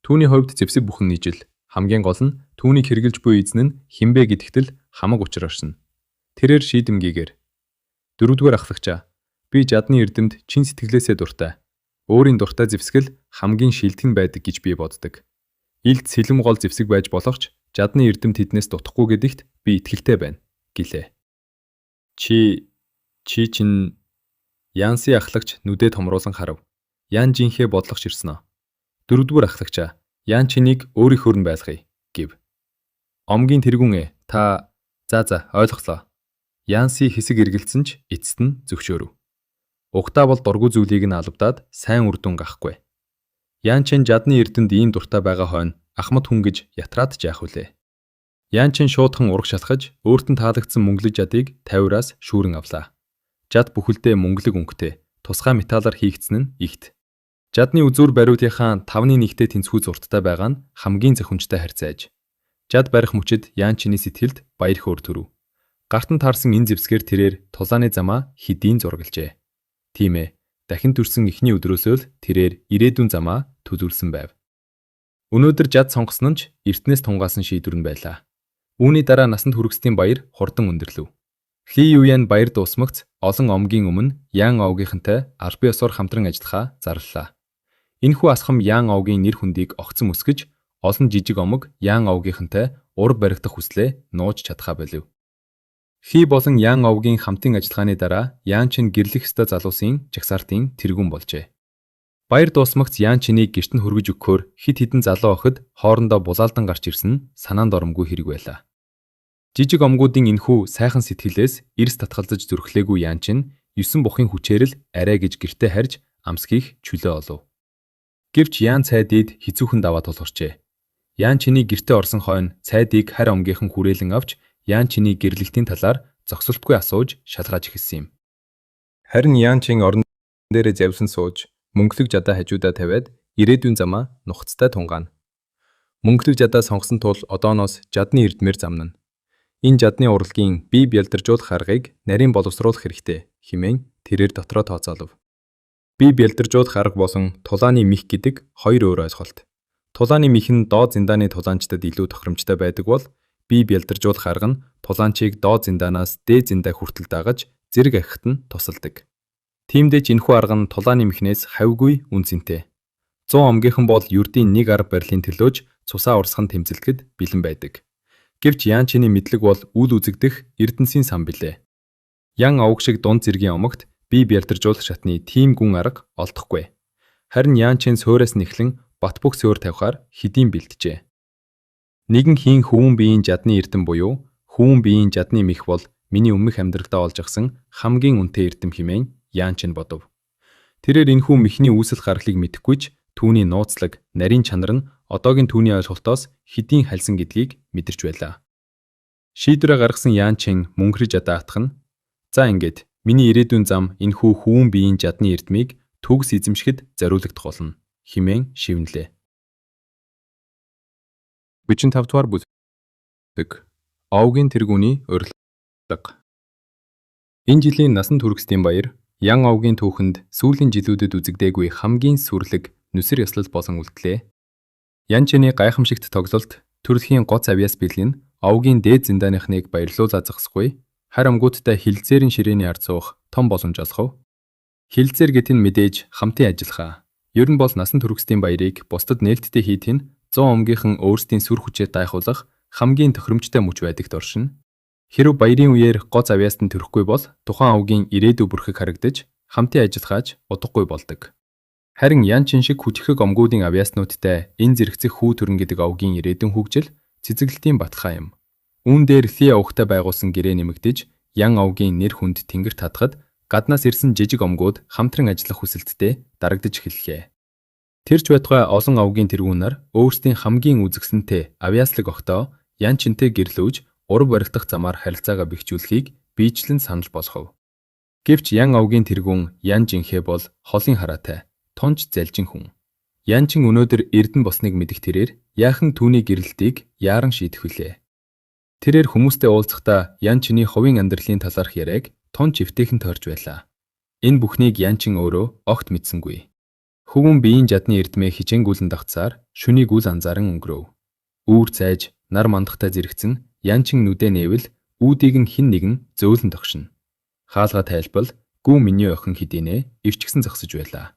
Түүний хувьд зэвсэг бүхэн нийжил. Хамгийн гол нь түүнийг хэрглэж буй эзэн нь хэн бэ гэдэгт л хамаг учир оршино. Тэрээр шийдэмгийгээр дөрөвдүгээр ахлагчаа би жадны эрдэмд чин сэтгэлээсээ дуртай. Өөрийн дуртай зэвсгэл хамгийн шилдэг нь байдаг гэж би боддог. Илд сэлэм гол зэвсэг байж болох ч жадны эрдэм тэднээс дутахгүй гэдэгт би итгэлтэй байна гэлээ. Чи чи чин Янси ахлагч нүдээ томруулан харав. Ян жинхээ бодлогоч ирсэн ээ. Дөрөвдүгээр ахлагчаа Ян чинийг өөрийнхөөр нь байлгая гэв. Омгийн тэргүүн та за за ойлголоо. Янси хэсэг эргэлзсэн ч эцэст нь зөвшөөрөв. Угтаа бол дургүй зүйлийг нь алавдаад сайн үр дүн гарахгүй. Ян чин жадны эрдэнд ийм дуртай байгаа хойно ахмад хүн гэж ятраад ч яах вүлээ. Ян чин шуудхан ураг шалхаж өөрт нь таалагдсан мөнгөлөг жадыг тавиураас шүүрэн авлаа. Жад бүхэлдээ мөнгөлөг өнгөтэй, тусгай металлаар хийгдсэн нь ихт. Жадны үзүүр бариудынхаа 5-ны 1-тэй тэнцвүү зурттай байгаа нь хамгийн зохимжтой харьцааж. Жад барих мөчид Ян чиний сэтгэлд баяр хөөр төрөв. Гарт нь таарсан энэ зэвсгээр тэрээр тулааны замаа хэдийн зураглажээ. Тийм ээ, дахин төрсөн эхний өдрөөсөө л тэрээр ирээдүйн замаа төлөвлөсөн байв. Өнөөдөр жад сонгосон нь ч эртнээс тунгаасан шийдвэр нь байлаа. Үүний дараа насанд хүргэсдийн баяр хурдан өндөрлөв. Ли Юян баяр дуусмагц олон омгийн өмнө Ян овгийнхантай албан ёсоор хамтран ажиллахаа зарлалаа. Энэхүү асхам Яан овгийн нэр хүндийг огцом өсгөж, олон жижиг омог Яан овгийнхонтой ур баригдах хүслээ нууж чадхаа болив. Хи болон Яан овгийн хамтын ажиллагааны дараа Яан Чин гэрлэх ёстой залуусын жагсаалтын тэргүүн болжээ. Баяр дуусмагц Яан Чинийг гэрт нь хүргэж өгөхөөр хэд хэдэн залуу охид хоорондоо булаалдан гарч ирсэн нь санаанд оромгүй хэрэг байлаа. Жижиг омгуудын энэхүү сайхан сэтгэлээс эрс татгалзаж зүрхлээгүй Яан Чин 9 бухын хүчээр л арай гэж гэртээ харж амс хийх чөлөө олов. Гэвч Яан цайдид хэцүүхэн даваа тулгарчээ. Яан Чиний гэртээ орсон хойно цайдыг харь омгийнхан хүрээлэн авч Яан Чиний гэрлэлтийн талаар зогсолтгүй асууж шалгааж эхэлсэн юм. Харин Яан Чин орон дээрээ завьсан сууж мөнгөлөг жадаа хажуудаа тавиад ирээдүйн замаа нухацтай тунгаана. Мөнгөлөг жадаа сонгосон тул одооноос жадны эрдмээр замнана. Энэ жадны урлагийн бие бялдаржуулах аргыг нарийн боловсруулах хэрэгтэй хэмээн тэрээр дотроо тооцоолов. Бие бялдаржуулах арга болон тулааны мих гэдэг хоёр өөр ойлголт. Тулааны мих нь доод зиндааны тулаанчдад илүү тохиромжтой байдаг бол бие бялдаржуулах арга нь тулаанчийг доод зиндаанаас дээд зиндаа хүртэл дагаж зэрэг ахихад нь тусалдаг. Тиймдээ ч энэхүү арга нь тулааны михнээс хавьгүй үн цэнтэй. 100 омгийнхан бол ердийн нэг арга барилын төлөөж цусаа урсган тэмцэлдэхэд бэлэн байдаг. Гэвч Яан Чиний мэдлэг бол үл үзэгдэх эрдэнсийн сан билээ. Ян овг шиг дунд зэргийн омогт бие бялдаржуулах шатны тийм гүн арга олдохгүй. Харин Яан Чин сууриас нь эхлэн бат бөх суурь тавихаар хэдийн бэлджээ. Нэгэн хийн хөвүүн биеийн жадны эрдэм буюу хөвүүн биеийн жадны мих бол миний өмнөх амьдралдаа олж авсан хамгийн үнэтэй эрдэм хэмээн Яан Чин бодов. Тэрээр энэхүү михний үүсэл гаргалыг мэдэхгүй ч түүний нууцлаг, нарийн чанар нь одоогийн түүний ойлголтоос хэдийн хальсан гэдгийг мэдэрч байлаа. Шийдвэрээ гаргасан Яан Чин мөнгөрч жадаа атгах нь за ингээд миний ирээдүйн зам энэхүү хөвүүн биеийн жадны эрдмийг төгс эзэмшихэд зориулагдах болно хэмээн шивнэлээ. 45 дугаар бүлэг. Овгийн тэргүүний урилга. Энэ жилийн насан туршидын баяр Ян овгийн түүхэнд сүүлийн жилүүдэд үзэгдээгүй хамгийн сүрлэг нүсэр ёслол болон үлдлээ. Ян Чиний гайхамшигт тоглолт төрөлхийн гоц авьяас бэлэн нь овгийн дээд зиндааныхныг баярлуулаа зогсохгүй харь омгуудтай хилцээрийн ширээний ард суух том боломж олгов. Хилцээр гэдэг нь мэдээж хамтын ажиллагаа. Ер нь бол насан туршидын баярыг бусдад нээлттэй хийх нь 100 омгийнхан өөрсдийн сүр хүчээр дайхуулах хамгийн тохиромжтой мөч байдагт оршино. Хэрв баярын үеэр гоц авьяаст нь төрөхгүй бол тухайн овгийн ирээдүй бүрхэг харагдаж хамтын ажиллагааж удахгүй болдог. Харин Ян Чин шиг хүчрхэг омгуудын авьяаснуудтай энэ зэрэгцэх хүү төрөн гэдэг овгийн ирээдүйн хөгжил цэцэглэлтийн баталгаа юм. Үүн дээр Ли овгтой байгуулсан гэрээ нэмэгдэж Ян овгийн нэр хүнд тэнгэр татахад гаднаас ирсэн жижиг омгууд хамтран ажиллах хүсэлттэй дарагдаж эхэллээ. Тэр ч байтугай олон овгийн тэргүүн нар өөрсдийн хамгийн үзэгсэнтэй авьяаслаг огтоо Ян Чинтэй гэрлүүж ураг баригдах замаар харилцаагаа бэхжүүлэхийг биечлэн санал болгов. Гэвч Ян овгийн тэргүүн Ян Жинхэ бол холын хараатай, тунч залжин хүн. Ян Чин өнөөдөр эрдэнэ болсныг мэдэх тэрээр яахан түүний гэрэлтийг яаран шийдэх вүлээ. Тэрээр хүмүүстэй уулзахдаа Ян Чиний хувийн амьдралын талаарх яриаг тунч эвтэйхэн тойрж байлаа. Энэ бүхнийг Ян Чин өөрөө огт мэдсэнгүй. Хөвүүн биеийн жадны эрдмээ хичээнгүйлэн дагцсаар шүнийг үл анзааран өнгөрөв. Үүр цайж нар мандахтай зэрэгцэн Ян Чин нүдэ нээвэл үүдийг нь хэн нэгэн зөөлөн тогшино. Хаалга тайлбал гүү миний охин хэдийнэ ирчгсэн зогсож байлаа.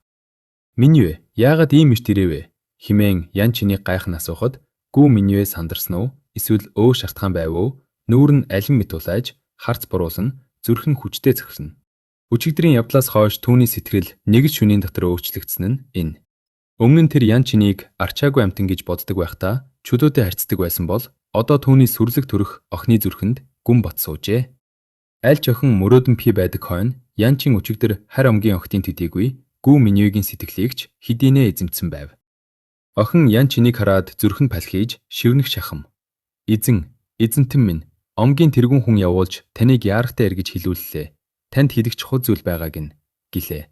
Минь яагаад ийм эрт ирэвэ хэмээн Ян Чинийг гайхан асуухад гүү минь сандарсан уу эсвэл өө шалтгаан байв уу нүүр нь алин мэт улайж харц буруулна зүрх нь хүчтэй цохино. Өчигдрийн явдлаас хойш түүний сэтгэл нэг л шөнийн дотор өөрчлөгдсөн нь энэ. Өмнө нь тэр Ян Чинийг арчаагүй амьтан гэж боддог байхдаа чөлөөтэй харьцдаг байсан бол одоо түүний сүрлэг төрөх охины зүрхэнд гүн бот суужээ. Аль ч охин мөрөөдөн пи байдаг хойно Ян Чин өчигдөр харь омгийн охидын төдийгүй гүү миньегийн сэтгэлийг ч хэдийнэ эзэмдсэн байв. Охин Ян Чинийг хараад зүрх нь палхийж шивнэх шахам. Эзэн, эзэнтэн минь, омгийн тэргүүн хүн явуулж таныг яарахтай эргэж хилүүллээ. Танд хийдэх чухал зүйл байгаа гин гэлээ.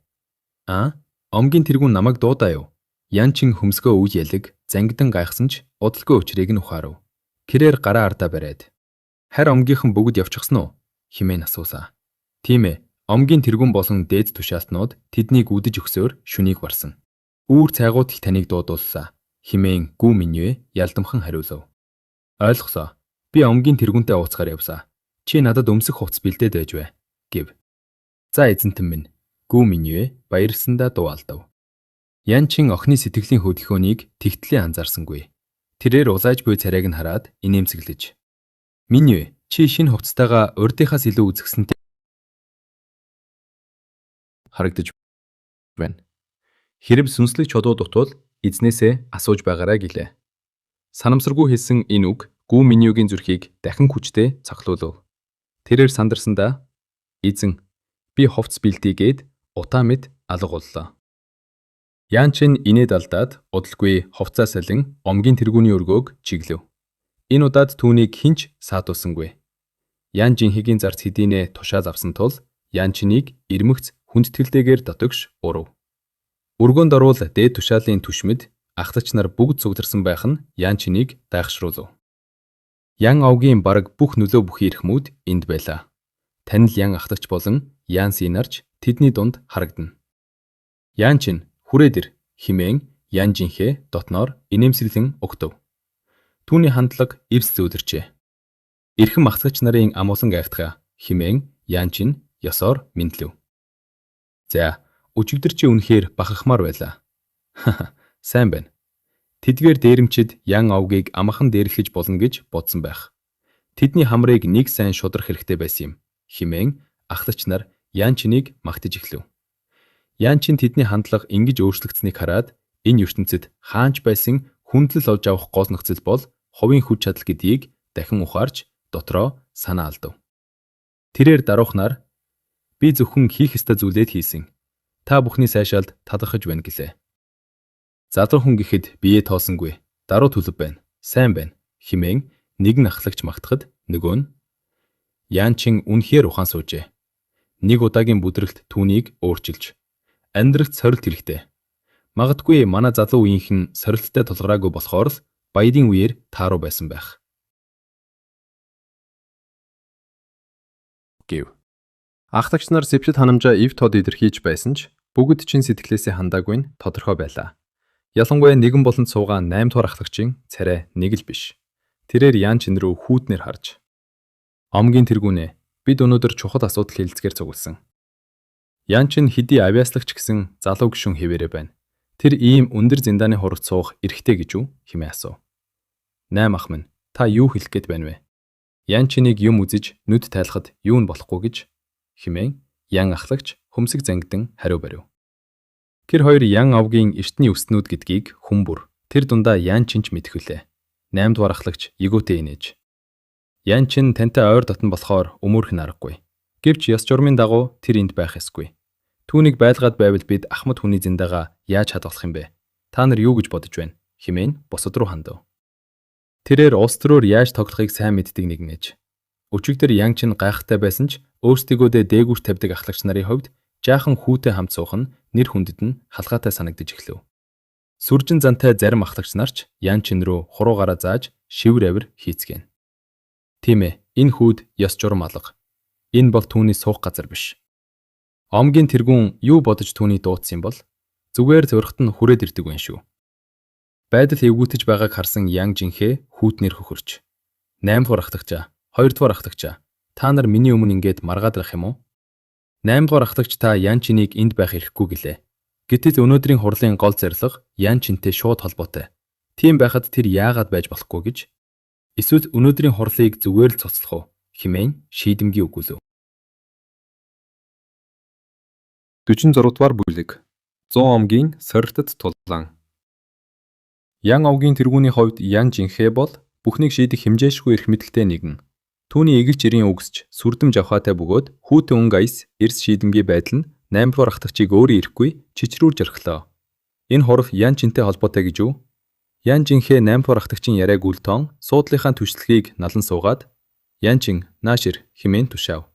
Аа, омгийн тэргүүн намайг дуудаа юу? Ян Чин хөмсгөө үл ялэг зангидан гайхсан ч удалгүй учрыг нь ухаарав. Тэрээр гараа ардаа бариад харь омгийнхан бүгд явчихсан уу хэмээн асуулаа. Тийм ээ, омгийн тэргүүн болон дээд тушаалтнууд тэднийг үдэж өгсөөр шүнийг барсан. Үүр цайгууд л таныг дуудууллаа хэмээн гүү минье ялдамхан хариулав. Ойлгосоо. Би омгийн тэргүүнтэй ууцгаар явсаа. Чи надад өмсөх хувцас бэлдээд байж бай гэв. За эзэнтэн минь гүү минье баярлсандаа дуу алдав. Янчин охины сэтгэлийн хөдөлгөөнийг тэгтлээ анзаарсангүй. Тэрээр улааж буй царайг нь хараад инээмсэглэж. "Минь чи шинэ хувцастайгаа урдынхаас илүү үзэсгэлэнтэй харагдаж байна. Хэрэв сүнслэг чодоо дутвал эзнээсээ асууж байгаарай" гэлээ. Санамсаргүй хэлсэн энэ үг Гү Минюгийн зүрхийг дахин хүчтэй цохилуулав. Тэрээр сандарсандаа "Эзэн, би хувцас бэлдье" гээд утаа мэт алга боллоо. Ян Чин инээд алдаад удалгүй хувцаа салин омгийн тэргүүний өргөөг чиглэв. Энэ удаад түүнийг хэн ч саатуулсангүй. Ян Жинхэгийн зарц хэдийнээ тушаал авсан тул Ян Чинийг ирмэгц хүндэтгэлтэйгээр дотогш урав. Өргөөнд орвол дээд тушаалын түшмэд ахлагч нар бүгд цугларсан байх нь Ян Чинийг гайхшруулав. Ян овгийн бараг бүх нөлөө бүхий эрхмүүд энд байлаа. Танил Ян ахлагч болон Ян Синарч тэдний дунд харагдана. "Ян Чин, хүрээд ир" хэмээн Ян Жинхэ дотноор инээмсэглэн угтав. Түүний хандлага эрс зөөлрчээ. "Эрхэм ахлагч нарын амуулан гайхтгай" хэмээн Ян Чин ёсоор мэндлэв. "За, өчигдөр чи үнэхээр бахархмаар байлаа. Сайн байна. Тэдгээр дээрэмчид Ян овгийг амархан дээрлэж болно гэж бодсон байх. Тэдний хамрыг нэг сайн шудрах хэрэгтэй байсан юм" хэмээн ахлагч нар Ян Чинийг магтаж эхлэв. Ян Чин тэдний хандлага ингэж өөрчлөгдсөнийг хараад энэ ертөнцид хаана ч байсан хүндлэл олж авах гол нөхцөл бол хувийн хүч чадал гэдгийг дахин ухаарч дотроо санаа алдав. Тэрээр даруухнаар "Би зөвхөн хийх ёстой зүйлээ хийсэн. Та бүхний сайшаалд талархаж байна" гэлээ. "Залуу хүн гэхэд биеэ тоосонгүй. Даруй төлөв байна. Сайн байна" хэмээн нэгэн ахлагч магтахад нөгөө нь "Ян Чин үнэхээр ухаан суужээ. Нэг удаагийн бүдрэлт түүнийг өөрчилж. Амьдралд сорилт хэрэгтэй. Магадгүй манай залуу үеийнх нь сорилттой тулгараагүй болохоор л баярын үеэр тааруу байсан байх" гэв. Ахлагч нар зэвсэд ханамжаа эв тод илэрхийлж байсан ч бүгд чин сэтгэлээсээ хандаагүй нь тодорхой байлаа. Ялангуяа нэгэн болонд суугаа 8 дугаар ахлагчийн царай нэг л биш. Тэрээр Ян Чин рүү хүйтнээр харж "Омгийн тэргүүнээ, бид өнөөдөр чухал асуудал хэлэлцгээр цугласан. Ян Чин хэдий авьяаслагч гэсэн залуу гишүүн хэвээрээ байна. Тэр ийм өндөр зиндааны хуралд суух эрхтэй гэж үү?" хэмээн асуув. "8 ах минь, та юу хэлэх гээд байна вэ? Ян Чинийг юм үзэж нүд тайлахад юу нь болохгүй гэж" хэмээн Ян ахлагч хөмсөг зангидан хариу барив. Тэр хоёр Ян овгийн эртний өстнүүд гэдгийг хүн бүр тэр дундаа Ян Чин ч мэдэх билээ. 8 дугаар ахлагч эгөөтэй инээж. "Ян Чин тантай ойр дотно болохоор өмөөрөх нь аргагүй. Гэвч ёс журмын дагуу тэр энд байх ёсгүй. Түүнийг байлгаад байвал бид ахмад хүний зиндаага яаж хадгалах юм бэ? Та нар юу гэж бодож байна?" хэмээн бусад руу хандав. Тэрээр улс төрөөр яаж тоглохыг сайн мэддэг нэгнэж. Өчигдөр Ян Чин гайхалтай байсан ч өөрсдийгөөдөө дээгүүр тавьдаг ахлагч нарын хувьд жаахан хүүтэй хамт суух нь нэр хүндэд нь халгаатай санагдаж эхлэв. Сүржин зантай зарим ахлагч нар ч Ян Чин рүү хуруугаараа зааж шивэр авир хийцгээнэ. Тийм ээ, энэ хүүд ёс журам алга. Энэ бол түүний суух газар биш. Омгийн тэргүүн юу бодож түүний дуудсан юм бол зүгээр зурхад нь хүрээд ирдэг байх шүү. Байдал эвгүүтэж байгааг харсан Ян Жинхэ хүүтнэр хөхөрч. 8 дугаар ахлагчаа, 2 дугаар ахлагчаа, та нар миний өмнө ингээд маргаадрах юм уу? 8 дугаар ахлагч та Ян Чинийг энд байх эрхгүй гэлээ. Гэтэл өнөөдрийн хурлын гол зорилго Ян Чинтэй шууд холбоотой. Тийм байхад тэр яагаад байж болохгүй гэж? Эсвэл өнөөдрийн хурлыг зүгээр л цуцлах уу? Хэмээн шийдэмгий өгүүлв. 46 дугаар бүлэг. 100 омгийн сорилтод тулаан. Ян овгийн тэргүүний хувьд Ян Жинхэ бол бүхнийг шийдэх хэмжээшгүй эрх мэдэлтэй нэгэн. Түүний эгэлж эрийн үгсч сүрдэм жавхаатай бөгөөд хүйтэн өнгө аяс эрс шийдэмгий байдал нь 8 дугаар ахлагчийг өөрийн ирэхгүй чичрүүлж орхилоо. Энэ хурал Ян Чинтэй холбоотой гэж үү? Ян Жинхэ 8 дугаар ахлагчийн яриаг үл тоон суудлынхаа түшлэгийг налан суугаад "Ян Чин, нааш ир" хэмээн тушаав.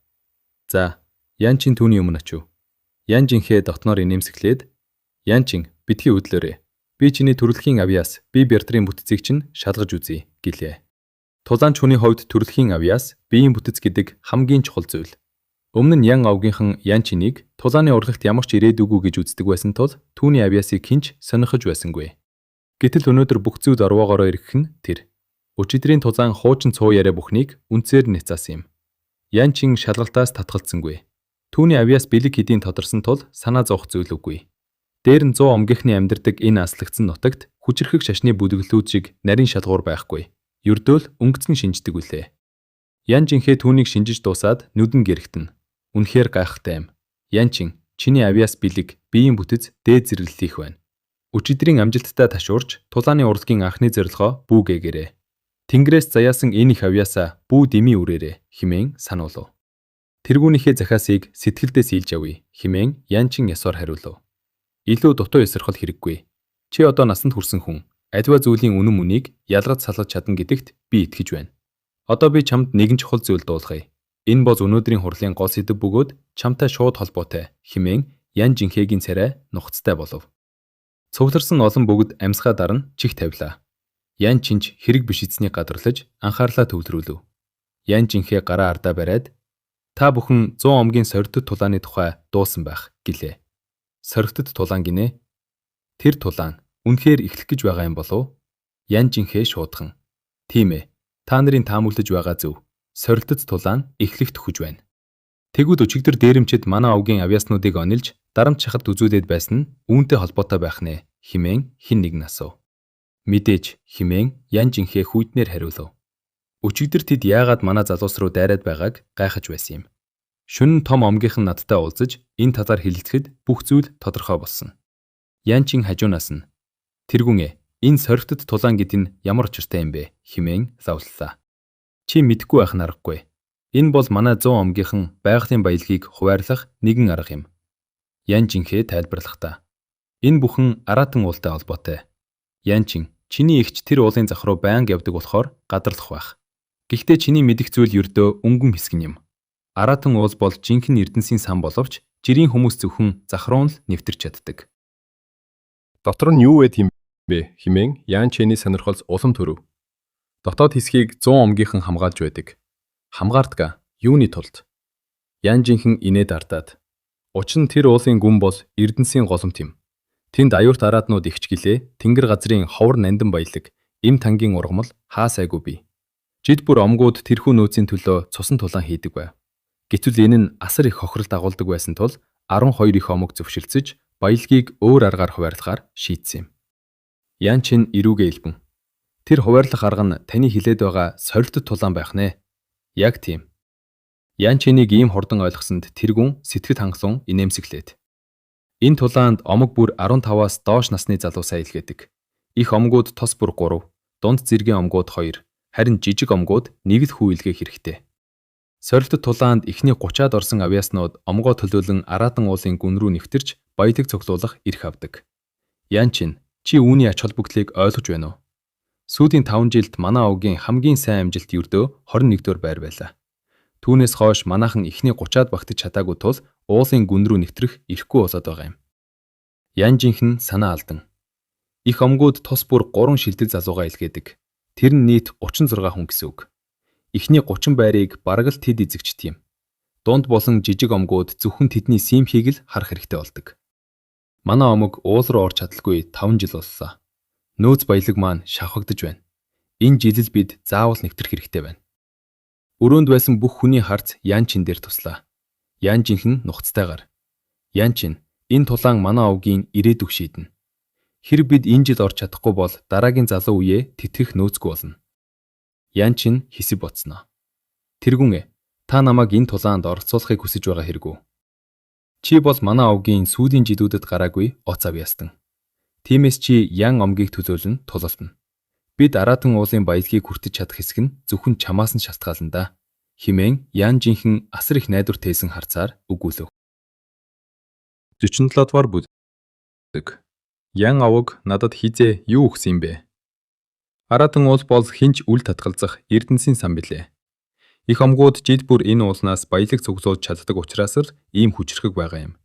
За, Ян Чин түүний өмнө очив. Ян Жинхэ дотноор инээмсэглээд "Ян Чин, битгий хөдлөөрэй. Би чиний төрөлхийн авьяас, бие бярдрын бүтцийг чинь шалгаж үзье" гэлээ. Тулаанч хүний хувьд төрөлхийн авьяас, биеийн бүтэц гэдэг хамгийн чухал зүйл. Өмнө нь Ян овгийнхан Ян Чинийг тулааны урлагт ямар ч ирээдүйгүй гэж үздэг байсан тул түүний авьяасыг хэн ч сонирхож байсангүй. Гэтэл өнөөдөр бүх зүйл орвоогоороо эргэх нь тэр. Өчигдрийн тулаан хуучин цуу яриа бүхнийг үнцээр няцаасан юм. Ян Чин шалгалтаас татгалзсангүй. Түүний авьяас бэлэг хэдийн тодорсон тул санаа зовох зүйл үгүй. Дээр нь 100 омгийнхны амьдардаг энэ аслагдсан нутагт хүчирхэг шашны бүдэглүүд шиг нарийн шалгуур байхгүй. Ердөө л өнгөцгөн шинждэг билээ. Ян Жинхэ түүнийг шинжиж дуусаад нүд нь гэрэгтэнэ. Үнэхээр гайхалтай юм. Янчин, чиний авьяас бэлэг, биеийн бүтэц дээд зэрэглэлийнх байна. Өчигдрийн амжилттай ташуурч тулааны урлагийн анхны зорилгоо бүү гээгээрэй. Тэнгэрээс заяасан энэ их авьяасаа бүү дэмий үрээрэй хэмээн сануулав. Тэргүүнийхээ захиасыг сэтгэлдээ сийлж явъя хэмээн Янчин ёсоор хариулав. Илүү дутуу ёсорхол хэрэггүй. Чи одоо насанд хүрсэн хүн. Аливаа зүйлийн үнэн мөнийг ялгаж салгаж чадна гэдэгт би итгэж байна. Одоо би чамд нэгэн чухал зүйл дуулгая. Энэ бол өнөөдрийн хурлын гол сэдэв бөгөөд чамтай шууд холбоотой хэмээн Ян Жинхэгийн царай нухацтай болов. Цугларсан олон бүгд амьсгаа даран чих тавилаа. Ян Чинч хэрэг биш эзнийг гадарлаж анхаарлаа төвлөрүүлв. Ян Жинхэ гараа ардаа бариад та бүхэн 100 омгийн сорилтод тулааны тухай дуусан байх гэлээ. Сорилтод тулаан гинэ. Тэр тулаан үнэхээр эхлэх гэж байгаа юм болов уу? Ян Жинхэ шуудхан. Тийм ээ. Та нарын таамаглаж байгаа зөв. Сорилтод тулаан эхлэх төхөж байна. Тэгвэл өчигдөр дээрэмчид манай овгийн авьяаснуудыг онилж дарамт шахалт үзүүлээд байсан нь үүнтэй холбоотой байх нэ хэмээн хэн нэгэн асуув. Мэдээж хэмээн Ян Жинхэ хүйтнээр хариулав. Өчигдөр тэд яагаад манай залуус руу дайраад байгааг гайхаж байсан юм. Шөнө нь том омгийнх нь надтай уулзаж энэ талаар хэлэлцэхэд бүх зүйл тодорхой болсон. Янчин хажуунаас нь "Тэргүүн ээ, энэ сорилтод тулаан гэдэг нь ямар учиртай юм бэ?" хэмээн лавлалаа. Чи мэдэхгүй байх нь аргагүй. Энэ бол манай 100 омгийнхан байгалийн баялагийг хуваарлах нэгэн арга юм. Ян Жинхэ тайлбарлахдаа. Энэ бүхэн Аратан уултай холбоотой. Янчин, чиний эгч тэр уулын зах руу байнга явдаг болохоор гадарлах байх. Гэхдээ чиний мэдэх зүйл ердөө өнгөн хэсэг нь юм. Аратан уул бол жинхэнэ эрдэнсийн сан боловч жирийн хүмүүс зөвхөн зах руу нь л нэвтэрч чаддаг. Дотор нь юу байд юм бэ хэмээн Ян Чэний сонирхол улам төрөв. Дотоод хэсгийг 100 омгийнхан хамгаалж байдаг. Хамгаардаг аа, юуны тулд? Ян Жинхэн инээд ардаад. Учир нь тэр уулын гүн бол эрдэнсийн голомт юм. Тэнд аюурт араатнууд ихч гэлээ, тэнгэр газрын ховор нандин баялаг, эм тангийн ургамал хаа сайгүй бий. Жид бүр омгууд тэрхүү нөөцийн төлөө цусан тулаан хийдэг байв. Гэтэл энэ нь асар их хохирол дагуулдаг байсан тул 12 их омог зөвшилцөж баялагийг өөр аргаар хуваарлахаар шийдсэн юм. Ян Чин эрүүгээ элбэн. Тэр хуваарлах арга нь таны хэлээд байгаа сорилтод тулаан байх нэ. Яг тийм. Ян Чинийг ийм хурдан ойлгосонд тэргүүн сэтгэл хангалуун инээмсэглээд. Энэ тулаанд омог бүр 15-аас доош насны залуусаа илгээдэг. Их омгууд тос бүр 3, дунд зэргийн омгууд 2, харин жижиг омгууд нэг л хүү илгээх хэрэгтэй. Сорилтод тулаанд эхний 30-аад орсон авьяаснууд омгоо төлөөлөн Аратан уулын гүн рүү нэвтэрч баялаг цуглуулах эрх авдаг. Ян Чин, чи үүний ач холбогдлыг ойлгож байна уу? Сүүлийн 5 жилд манай овгийн хамгийн сайн амжилт ердөө 21-р байр байлаа. Түүнээс хойш манайхан эхний 30-аад багтаж чадаагүй тул уулын гүн рүү нэвтрэх эрхгүй болоод байгаа юм. Ян Жинхэн санаа алдан. Их омгууд тус бүр 3 шилдэг залуугаа илгээдэг. Тэр нь нийт 36 хүн гэсэн үг. Эхний 30 байрыг бараг л тэд эзэгчдэг юм. Дунд болон жижиг омгууд зөвхөн тэдний симхийг л харах хэрэгтэй болдог. Манай омог уул руу орж чадалгүй 5 жил боллоо. Нөөц баялаг маань шавхагдаж байна. Энэ жил л бид заавал нэвтрэх хэрэгтэй байна. Өрөөнд байсан бүх хүний харц Ян Чин дээр туслаа. Ян Жинхэн нухацтайгаар. Ян Чин, энэ тулаан манай овгийн ирээдүг шийднэ. Хэрэв бид энэ жил орж чадахгүй бол дараагийн залуу үеэ тэтгэх нөөцгүй болно. Ян Чин хэсэг бодсноо. Тэргүүн ээ, та намайг энэ тулаанд оролцуулахыг хүсэж байгаа хэрэг үү? Чи бол манай овгийн сүүлийн жилүүдэд гараагүй оц авьяастан. Тиймээс чи Ян омгийг төлөөлөн тулалдана. Бид Аратан уулын баялагийг хүртэж чадах хэсэг нь зөвхөн чамаас нь шалтгаална да. Хэмээн Ян Жинхэн асар их найдвар тээсэн харцаар өгүүлэв. 47 дугаар бүлэг. Ян овог надад хэзээ юу өгсөн юм бэ? Аратан уул бол хэн ч үл татгалзах эрдэнсийн сан билээ. Их омгууд жид бүр энэ уулнаас баялаг цуглуулж чаддаг учраас л ийм хүчирхэг байгаа юм.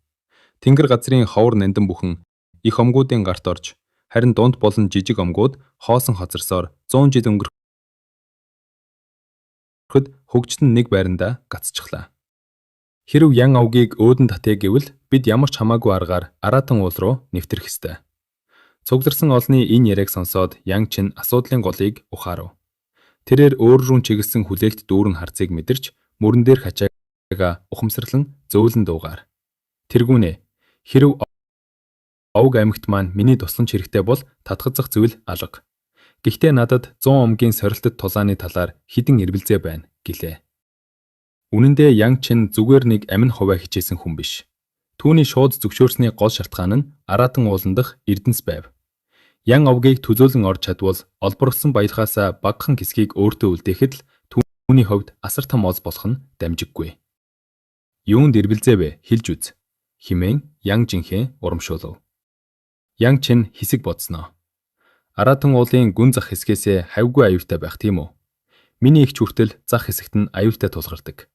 Тэнгэр газрын ховор нандин бүхэн их омгуудын гарт орж, харин дунд болон жижиг омгууд хоосон хоцорсоор 100 жил өнгөрөхөд хөгжтөн нэг байрандаа гацчихлаа. Хэрэв Ян овгийг өөдөн татъя гэвэл бид ямар ч хамаагүй аргаар Аратан уул руу нэвтрэх ёстой. Цугларсан олонны энэ яриаг сонсоод Ян Чин асуудлын голыг ухаарав. Тэрээр өөр рүү чиглэсэн хүлээлт дүүрэн харцыг мэдэрч мөрөн дээр хачаага ухамсарлан зөөлөн дуугаар. Тэргүүн ээ, хэрэв Овг аймагт маань миний тусламж хэрэгтэй бол татгацах зүйл алга. Гэхдээ надад 100 омгийн сорилтод тулааны талаар хэдэн эргэлзээ байна гэлээ. Үнэн дээр Ян Чин зүгээр нэг амин хувиа хичээсэн хүн биш. Түүний шууд зөвшөөрсний гол шалтгаан нь Аратан уулан дахь эрдэнэс байв. Ян овгийг төлөөлөн орж чадвал олборлосон баялгаасаа багахан хэсгийг өөртөө үлдээхэд л түүний хувьд асар том оз болох нь дамжиггүй. Юунд эргэлзээ вэ хэлж үз хэмээн Ян Жинхэ урамшуулав. Ян Чин хэсэг бодсноо. Аратан уулын гүн зах хэсгээсээ хавьгүй аюултай байх тийм үү? Миний эгч хүртэл зах хэсэгт нь аюултай тулгардаг.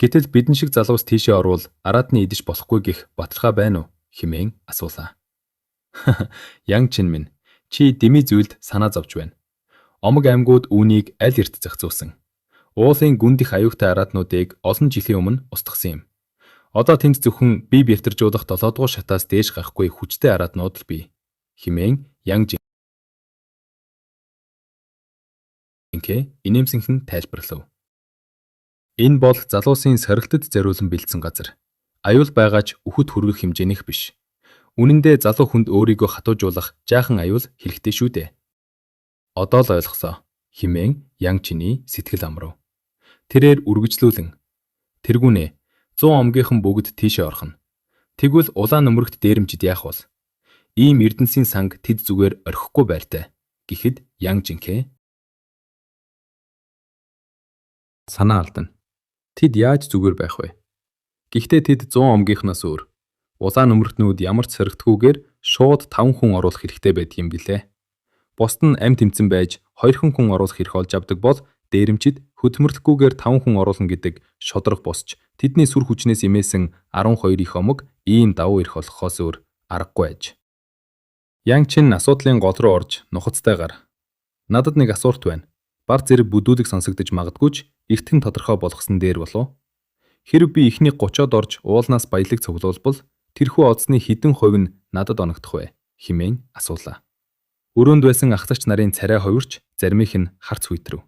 Гэтэл бидэн шиг залуус тийшээ орвол араатны идэж болохгүй гэх баталгаа байна уу хэмээн асуулаа. Ян Чин минь, чи дэмий зүйлд санаа зовж байна. Омог аймагуд үүнийг аль эрт зохицуулсан. Уулын гүн дэх аюултай араатнуудыг олон жилийн өмнө устгасан юм. Одоо тэнд зөвхөн бие бэлтэржүүлэх 7 дугаар шатаас дээш гарахгүй хүчтэй араатнууд л бий хэмээн Ян Жинхэ инээмсэнхэн тайлбарлав. Энэ бол залуусын сорилтод зориулан бэлдсэн газар. Аюул байгаа ч үхэд хүргэх хэмжээнийх биш. Үнэн дээр залуу хүнд өөрийгөө хатуужуулах жаахан аюул хэрэгтэй шүү дээ. Одоо л ойлгосоо хэмээн Ян Чиний сэтгэл амрав. Тэрээр үргэлжлүүлэн тэргүүнээ 100 омгийнхан бүгд тийшээ орох нь. Тэгвэл улаан нөмрөгт дээрэмчид яах вэ? Ийм эрдэнсийн санг тэд зүгээр орхихгүй байртай гэхэд Ян Жинхэ санаа алдана. Тэд яаж зүгээр байх вэ? Гэхдээ тэд 100 омгийнхнаас өөр улаан нөмрөгтнүүд ямар ч соригдохгүйгээр шууд 5 хүн оруулах хэрэгтэй байдаг юм билээ. Бусд нь амь тэмцэн байж 2 хүн оруулах эрх олж авдаг бол дээрэмчид хөдөлмөрлөхгүйгээр 5 хүн оруулна гэдэг шодрог босч тэдний сүр хүчнээс имээсэн 12 их омог ийм давуу эрх олгохоос өөр аргагүй аж. Ян Чин асуудлын гол руу орж нухацтайгаар надад нэг асуулт байна. Бар зэрэг бүдүүлэг сонсогдож магадгүй ч эртхэн тодорхой болгосон дээр болов. Хэрэв би эхний 30-од орж уулнаас баялаг цуглуулбал тэрхүү олсны хэдэн хувь нь надад оногдох вэ хэмээн асуулаа. Өрөөнд байсан ахлагч нарын царай хувирч заримийнх нь харц хүйтрэв.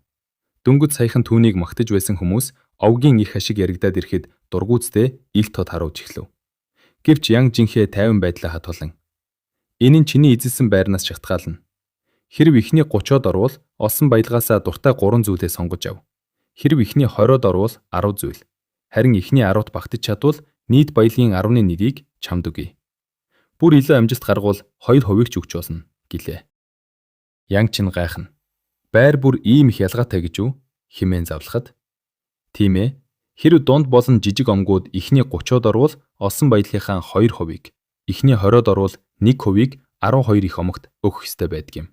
Дөнгөж саяхан түүнийг магтаж байсан хүмүүс овгийн их ашиг яригадаад ирэхэд дургүйцтэй ил тод харуулж эхлэв. Гэвч Ян Жинхэ тайван байдлаа хадгалан энэ нь чиний эзэлсэн байрнаас шалтгаална. Хэрэв эхний 30-од орвол олсон баялгаасаа дуртай 3 зүйлээ сонгож ав. Хэрэв эхний 20-од орвол 10 зүйл. Харин эхний 10-д багтаж чадвал нийт баялагын 10-ны 1-ийг чамд өгье. Бүр илүү амжилт гаргавал 2%-ийг ч өгч болно гэлээ. Ян Чин гайхна. Байр бүр ийм их ялгаатай гэж үү хэмээн завлахад. Тийм ээ. Хэрэв дунд болон жижиг омгууд эхний 30-од орвол олсон баялагынхаа 2%-ийг, эхний 20-од орвол 1%-ийг 12 их омогт өгөх ёстой байдаг юм.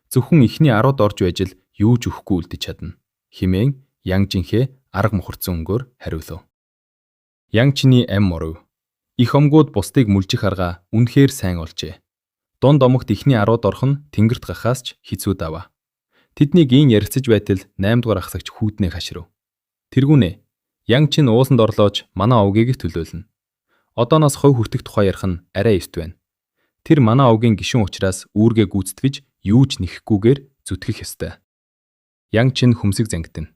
Зөвхөн эхний 10-д орж байж л юу ч өгөхгүй үлдэж чадна хэмээн Ян Жинхэ арга мухарцсан өнгөөр хариулав. Ян Чиний ам морив. Их омгууд бусдыг мүлжих аргаа үнэхээр сайн олжээ. Дунд омогт эхний 10-д орох нь тэнгэрт гахаас ч хэцүү даваа. Тэднийг ийн ярилцаж байтал 8 дугаар ахлагч хүүднээ хашрав. Тэргүүнээ Ян Чин ууланд орлоож манай овгийг төлөөлнө. Одооноос хувь хүртэх тухай ярих нь арай эрт байна. Тэр манай овгийн гишүүн учраас үүргээ гүйцэтгэж юу ч нэхэхгүйгээр зүтгэх ёстой. Ян Чин хөмсөг зангидна.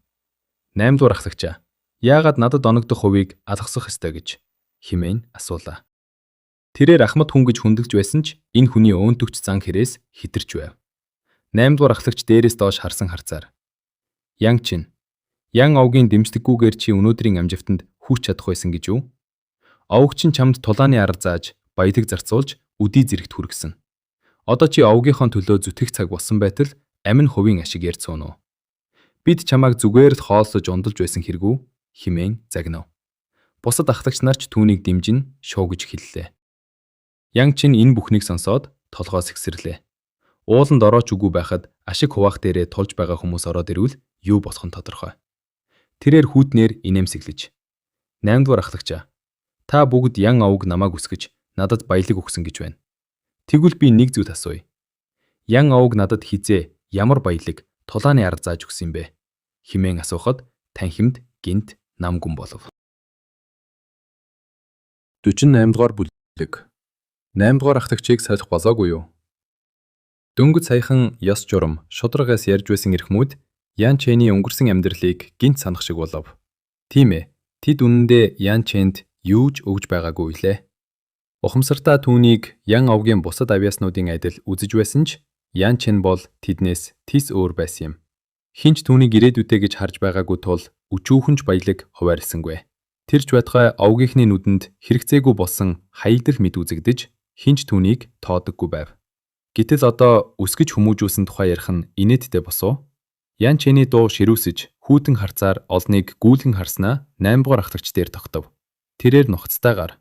8 дугаар ахлагчаа яагаад надад оногдох хувийг алгасах ёстой гэж хэмээн асуулаа. Тэрээр ахмад хүн гэж хүндэлж байсан ч энэ хүний өөнтөгч зан хэрээс хэтэрч байв. 8 дугаар ахлагч дээрээс доош харсан харцаар Ян Чин Ян овгийн дэмждэггүйгээр чи өнөөдрийн амжилтанд хүрч чадах байсан гэж үү? Овг чинь чамд тулааны арга зааж, баялаг зарцуулж өдий зэрэгт хүргэсэн. Одоо чи овгийнхоо төлөө зүтгэх цаг болсон байтал амин хувийн ашиг ярьж сууна уу? Бид чамайг зүгээр л хооллож ундалж байсан хэрэг үү? Хэмээн загнав. Бусад ахлагч нар ч түүнийг дэмжин шуу гэж хэллээ. Ян Чин энэ бүхнийг сонсоод толгой сэгсэрлээ. Ууланд орооч үгүй байхад ашиг хуваах дээрээ тулж байгаа хүмүүс ороод ирвэл юу болох нь тодорхой. Тэрээр хүйтнээр инээмсэглэж 8 дугаар ахлагчаа та бүгд Ян овг намайг өсгөж надад баялаг өгсөн гэж байна. Тэгвэл би нэг зүйл асууя. Ян овг надад хэзээ ямар баялаг тулааны арга зааж өгсөн юм бэ? Хэмээн асуухад танхимд гэнэт нам гүн болов. 48 дугаар бүлэг. 8 дугаар ахлагчийг солих болоогүй юу? Дөнгөж саяхан ёс журам, шударгаас ярьж байсан эрхмүүд Ян Чэний өнгөрсөн амьдралыг гэнэт санах шиг болов. Тийм ээ. Тэд үнэндээ Ян Чэнд юу ч өгж байгаагүй билээ. Ухамсартаа түүнийг Ян овгийн бусад авьяаснуудын адил үзэж байсан ч Ян Чен бол тэднээс тис өөр байсан юм. Хэн ч түүнийг ирээдүйтэй гэж харж байгаагүй тул өчүүхэн ч баялаг хуваарласангүй. Тэр ч байтугай овгийнхны нүдэнд хэрэгцээгүй болсон хаягдал мэд үзэгдэж хэн ч түүнийг тоодоггүй байв. Гэтэл одоо өсгөж хүмүүжүүлсэн тухай ярих нь инээдтэй босов. Ян Чэний дуу ширүүсэж хүйтэн харцаар олныг гүйлгэн харснаа 8 дугаар ахлагч дээр тогтов. Тэрээр нухацтайгаар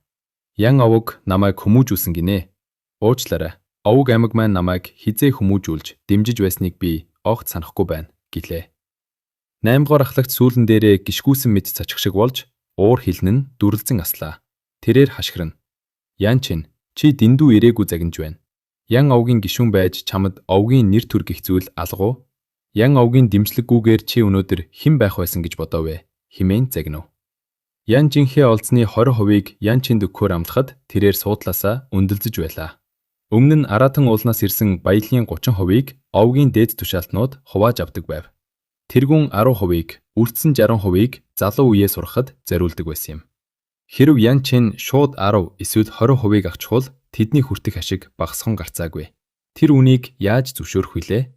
"Ян овог намайг хүмүүжүүлсэн гинэ. Уучлаарай. Овог аймаг маань намайг хэзээ хүмүүжүүлж дэмжиж байсныг би огт санахгүй байна" гэлээ. 8 дугаар ахлагч сүүлэн дээрээ гишгүүсэн мэт цочих шиг болж уур хилэн нь дүрэлзэн аслаа. Тэрээр хашгирна. "Ян Чин, чи дэндүү ирээгүй загнаж байна. Ян овгийн гишүүн байж чамд овгийн нэр төр гэх зүйл алга уу? Ян овгийн дэмжлэггүйгээр чи өнөөдөр хэн байх байсан гэж бодов вэ?" хэмээн загнав. Ян Жинхэ олдсны 20%-ийг Ян Чинд өгөхөөр амлахад тэрээр суудлаасаа өндөлзөж байлаа. Өмнө нь Аратан уулнаас ирсэн баялагын 30%-ийг овгийн дээд тушаалтнууд хувааж авдаг байв. Тэргүүн 10%-ийг, үлдсэн 60%-ийг залуу үеэ сургахад зориулдаг байсан юм. Хэрэв Ян Чин шууд 10 эсвэл 20%-ийг авчихвал тэдний хүртэх ашиг багасхан гарцаагүй. Тэр үүнийг яаж зөвшөөрөх билээ?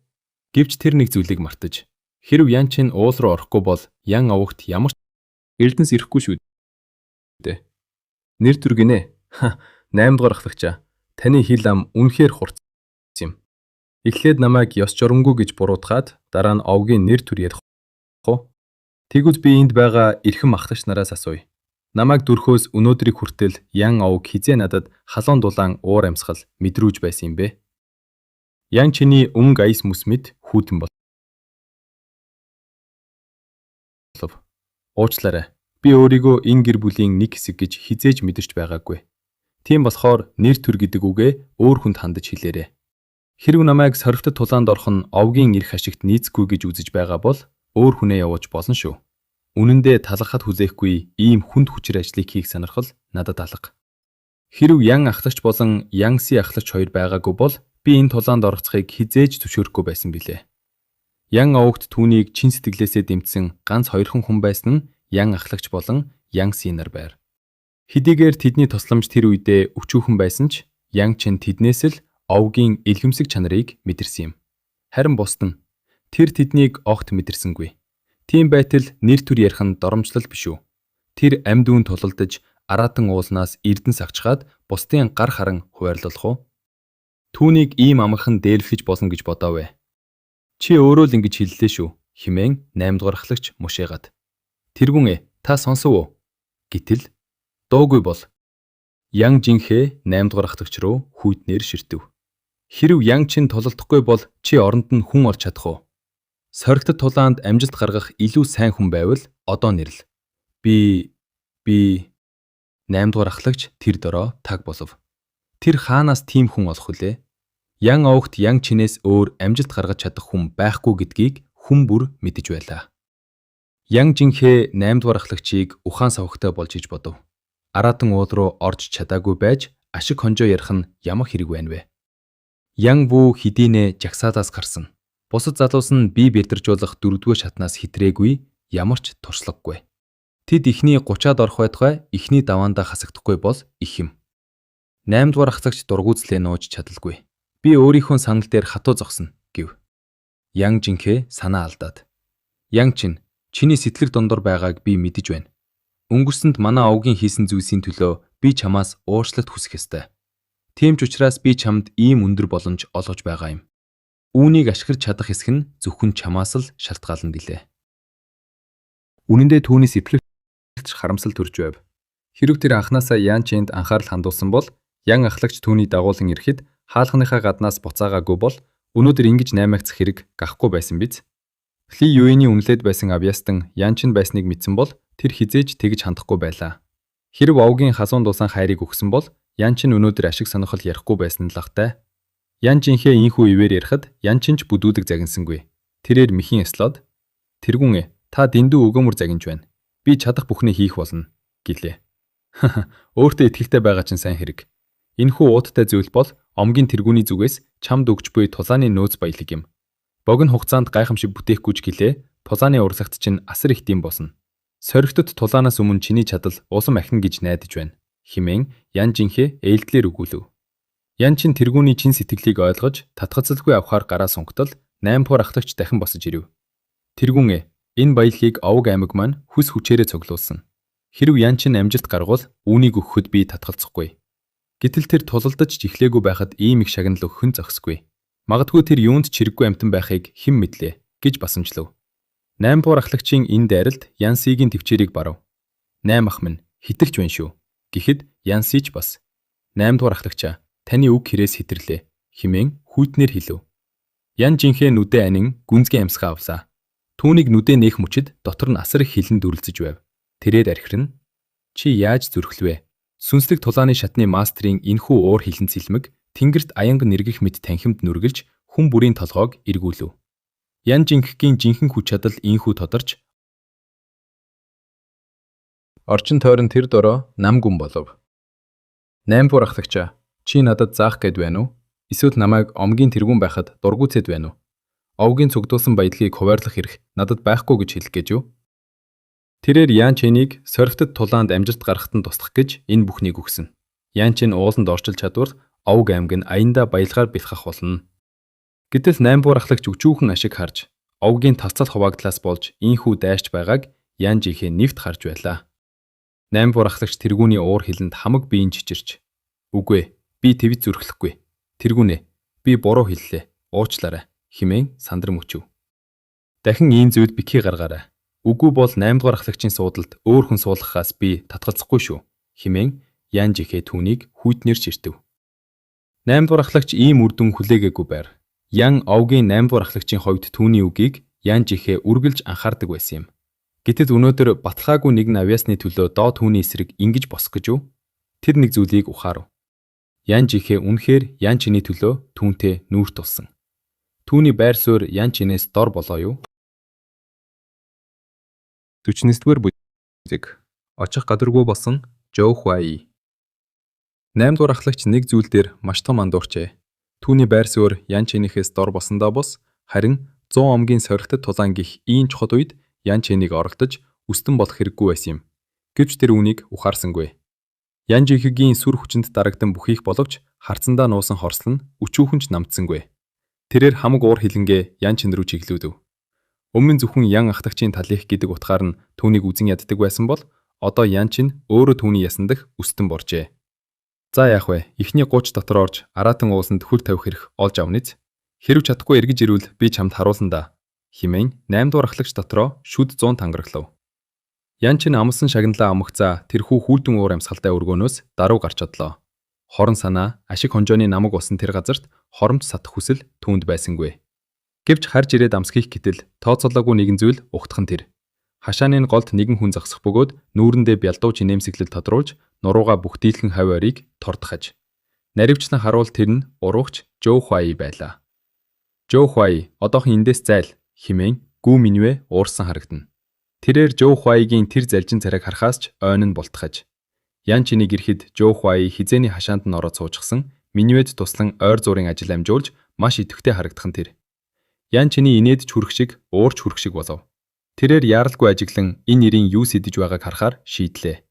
Гэвч тэр нэг зүйлийг мартаж, хэрэв Ян Чин уул руу орохгүй бол Ян овогт ямар ч Эрдэнэс ирэхгүй шүү дээ. Нэр төр гинэ. Ха, 8 дугаар ахлагчаа. Таны хэл ам үнэхээр хурц юм. Эхлээд намайг ёс журамгүй гэж буруутгаад дараа нь овгийн нэр төр ярих уу? Тэгвэл би энд байгаа эрхэм ахлагч нараас асууя. Намайг дөрөхөөс өнөөдрийг хүртэл Ян овг хэзээ надад халуун дулаан уур амьсгал мэдрүүлж байсан юм бэ? Ян чиний өнгө аяс мөс мэт хүйтэн болов. Уучлаарай. Би өөрийгөө энэ гэр бүлийн нэг хэсэг гэж хэзээ ч мэдэрч байгаагүй. Тийм болохоор нэр төр гэдэг үгээ өөр хүнд хандаж хэлээрэй. Хэрэв намайг сорилтод тулаанд орох нь овгийн эрх ашигт нийцэхгүй гэж үзэж байгаа бол өөр хүнээ явуулж болно шүү. Үнэн дээр талархаад хүлээхгүй ийм хүнд хүчир ажлыг хийх сонирхол надад алга. Хэрэв Ян ахлагч болон Янси ахлагч хоёр байгаагүй бол би энэ тулаанд оролцохыг хэзээ ч зөвшөөрөхгүй байсан билээ. Ян овогт түүнийг чин сэтгэлээсээ дэмжсэн ганц хоёрхан хүн байсан нь Ян ахлагч болон Янси нар байр. Хэдийгээр тэдний тусламж тэр үедээ өчүүхэн байсан ч Ян Чин тэднээс л овгийн илгэмсэг чанарыг мэдэрсэн юм. Харин бусд нь тэр тэднийг огт мэдэрсэнгүй. Тийм байтал нэр төр ярих нь доромжлол биш үү? Тэр амьд үүн тулалдаж Аратан уулнаас эрдэнэс авчхаад бусдын гар харан хуваарлуулах уу? Түүнийг ийм амархан дээлэхэж болно гэж бодоов ээ. Чи өөрөө л ингэж хэллээ шүү хэмээн 8 дугаар ахлагч мушээгаад. Тэргүүн ээ, та сонсов уу? Гэтэл дуугүй бол Ян Жинхэ 8 дугаар ахлагч руу хүйтнээр ширтэв. Хэрэв Ян Чин тулалдахгүй бол чи оронд нь хүн олж чадах уу? Сорилтод тулаанд амжилт гаргах илүү сайн хүн байвал одоо нэрлэ. Би би 8 дугаар ахлагч тэр дороо таг болов. Тэр хаанаас тийм хүн олох вүлээ? Ян овогт Ян Чинээс өөр амжилт гаргаж чадах хүн байхгүй гэдгийг хүн бүр мэдэж байлаа. Ян Жинхэ 8 дугаар ахлагчийг ухаан савхтай болж гэж бодов. Аратан уул руу орж чадаагүй байж ашиг хонжоо ярих нь ямар хэрэг байна вэ? Ян Ву хэдийнэ жагсаалаас гарсан. Бусад залуус нь бие бэлдэржуулах дөрөвдүгээр шатнаас хэтрээгүй ямар ч туршлагагүй. Тэд эхний 30-аад орох байтугай эхний даваандаа хасагдахгүй бол их юм. 8 дугаар ахлагч дургүйцлээ нууж чадалгүй. Би өөрийнхөө санал дээр хатуу зогсно гэв. Ян Жинхэ санаа алдаад. Ян Чин, чиний сэтгэл дундуур байгааг би мэдэж байна. Өнгөрсөнд манай овгийн хийсэн зүйлсийн төлөө би чамаас уучлалт хүсэх ёстой. Тийм ч учраас би чамд ийм өндөр боломж олгож байгаа юм. Үүнийг ашиглаж чадах хэсэг нь зөвхөн чамаас л шалтгаална гэлээ. Үнэн дээр түүний сэтгэлд харамсал төрж байв. Хэрэв тэр анхнаасаа Ян Чинд анхаарал хандуулсан бол Ян ахлагч түүний дагуулан ирэхэд хаалганыхаа гаднаас буцаагаагүй бол өнөөдөр ингэж наймаагдсах хэрэг гахгүй байсан биз? Ли Юэний үнэлээд байсан авьяастан Ян Чин байсныг мэдсэн бол тэр хэзээ ч тэгж хандахгүй байлаа. Хэрэв овгийн халуун дулаан хайрыг өгсөн бол Ян Чин өнөөдөр ашиг сонирхол ярихгүй байсан нь лахтай. Ян Жинхэ ийнхүү ивээр ярихад Ян Чин ч бүдүүлэг загинсангүй. Тэрээр мэхийн ёслоод "Тэргүүн ээ, та дэндүү өгөөмөр загинж байна. Би чадах бүхнээ хийх болно" гэлээ. Өөртөө итгэлтэй байгаа чинь сайн хэрэг. Энэхүү уудтай зүйл бол омгийн тэргүүний зүгээс чамд өгч буй тулааны нөөц баялаг юм. Богино хугацаанд гайхамшиг бүтээхгүй ч гэлээ тулааны урлагт чинь асар их дэм болно. Соригтод тулаанаас өмнө чиний чадал улам ахина гэж найдаж байна. Хэмээн Ян Жинхэ ээлдлэр өгүүлэв. Ян Чин тэргүүний чин сэтгэлийг ойлгож татгацалгүй авахар гараа сунгатал 8 дугаар ахлагч дахин босож ирэв. Тэргүүн ээ, энэ баялагийг Овог аймаг маань хүс хүчээрээ цуглуулсан. Хэрэв Ян Чин амжилт гаргавал үүнийг өгөхөд би татгалзахгүй. Гэтэл тэр тулалдаж ч эхлээгүй байхад ийм их шагнал өгөх нь зохисгүй. Магадгүй тэр юунд ч хэрэггүй амьтан байхыг хэн мэдлээ гэж басамжлав. 8 дугаар ахлагчийн энэ дайралт Ян Сигийн тэвчээрийг барав. 8 ах минь хэтэрч байна шүү. Гэхэд Ян Си ч бас 8 дугаар ахлагчаа, таны үг хэрээс хэтэрлээ хэмээн хүйтнээр хэлэв. Ян Жинхээ нүдээ анин гүнзгий амьсгаа авлаа. Түүнийг нүдээ нээх мөчид дотор нь асар их хилэн дүрэлзэж байв. Тэрээр архиран "Чи яаж зүрхлэв? Сүнслэг тулааны шатны мастерын энэхүү уур хилэн цэлмэг тэнгэрт аянга нэргэх мэт танхимд нүргэлж хүн бүрийн толгойг эргүүлэв. Ян Жинхгийн жинхэнэ хүч чадал ийнхүү тодорч Орчин тойрон тэр дорой нам гүн болов. 8 дугаар ахлагчаа, чи надад заах гээд байна уу? Эсвэл намайг омгийн тэргүүн байхад дургүйцээд байна уу? Овгийн цугдуулсан баялагийг хуваарлах эрх надад байхгүй гэж хэлэх гэж юу? Тэрээр Ян Чэнийг сорилтод тулаанд амжилт гаргахад нь туслах гэж энэ бүхнийг өгсөн. Ян Чен ууланд орчилж чадвал Овг аймаг нь аяндаа баялгаар бэлхах болно. Гэтэл 8 дугаар ахлагч өчүүхэн ашиг харж Овгийн талцал хуваагдлаас болж ийнхүү дайрч байгааг Ян Жинхээ нэвт харж байлаа. 8 дугаар ахлагч тэргүүний уур хилэнд хамаг биеийн чичирч "Үгүй ээ, би тэгж зүрхлэхгүй. Тэргүүн ээ, би буруу хэллээ. Уучлаарай" хэмээн сандран мөчөв. Дахин ийм зүйлд битгий гаргаарай. Үгүй бол 8 дугаар ахлагчийн суудалд өөр хүн суулгахаас би татгалзахгүй шүү хэмээн Ян Жихээ түүнийг хүйтнээр ширтэв. 8 дугаар ахлагч ийм үр дүн хүлээгээгүй байр. Ян Овгийн 8 дугаар ахлагчийн хувьд түүний үгийг Ян Жихээ үргэлж анхаардаг байсан юм. Гэтэл өнөөдөр баталгаагүй нэгэн авьяасны төлөө доо түүний эсрэг ингэж босох гэж юу? Тэр нэг зүйлийг ухаарав. Ян Жихээ үнэхээр Ян Чиний төлөө түүнтэй нүүр тулсан. Түүний байр суурь Ян Чинээс дор болоо юу? 49-р бүлэг. Очих гадаргүй болсон Жоо Хуаи. 8 дугаар ахлагч нэг зүйл дээр маш том андуурчээ. Түүний байр суурь Ян Чинийхээс дор босондоо бус, харин 100 омгийн сорилтод тулаан гих ийм чухал үед Ян Чинийг оролдож өстөн болох хэрэггүй байсан юм. Гэвч тэр үүнийг ухаарсангүй. Ян Жинхэгийн сүр хүчинд дарагдан бүхийх боловч харцандаа нуусан хорслол нь өчүүхэн ч намдсангүй. Тэрээр хамаг уур хилэнгээ Ян Чин рүү чиглүүлэв. Өмнө нь зөвхөн Ян ахлагчийн талих гэдэг утгаар нь түүнийг үзэн яддаг байсан бол одоо Ян Чин өөрөө түүний ясан дах өстөн боржээ. За яах вэ? Эхний 30 дотор орж араатан ууланд хөл тавих эрх олж авна биз? Хэрэв чадахгүй эргэж ирвэл би чамд харуулна даа хэмээн 8 дугаар ахлагч дотроо шүд 100 тангараглав. Ян Чин амласан шагналаа амгацаа тэрхүү хүйтэн уур амьсгалтай өргөөнөөс даруй гарч одлоо. Хорон санаа, ашиг хонжооны намаг усан тэр газарт хоромж сатах хүсэл түүнд байсангүй. Гэвч харж ирээд амсхийх гэтэл тооцоолоогүй нэгэн зүйл угтах нь тэр. Хашааны голд нэгэн хүн зогсох бөгөөд нүүрэндээ бялдууж инээмсэглэл тодруулж нуруугаа бүх дийлхэн хавь ойрыг тордохож. Наривчлан харуул тэр нь уруугч Жоо Хуаи байлаа. Жоо Хуаи, одоохон эндээс зайл хэмээн Гү Минвэ уурсан харагдана. Тэрээр Жоо Хуаигийн тэр залжин царайг харахаас ч ойн нь бултгаж. Ян Чинийг ирэхэд Жоо Хуаи хизээний хашаанд нь ороод суучсан Минвэд туслан ойр зуурын ажил амжуулж маш идэвхтэй харагдах нь тэр. Ян Чиний инээд ч хүрэх шиг, уурч хүрэх шиг болов. Тэрээр яаралгүй ажиглан энэ нэрийн юу сэдэж байгааг харахаар шийдлээ.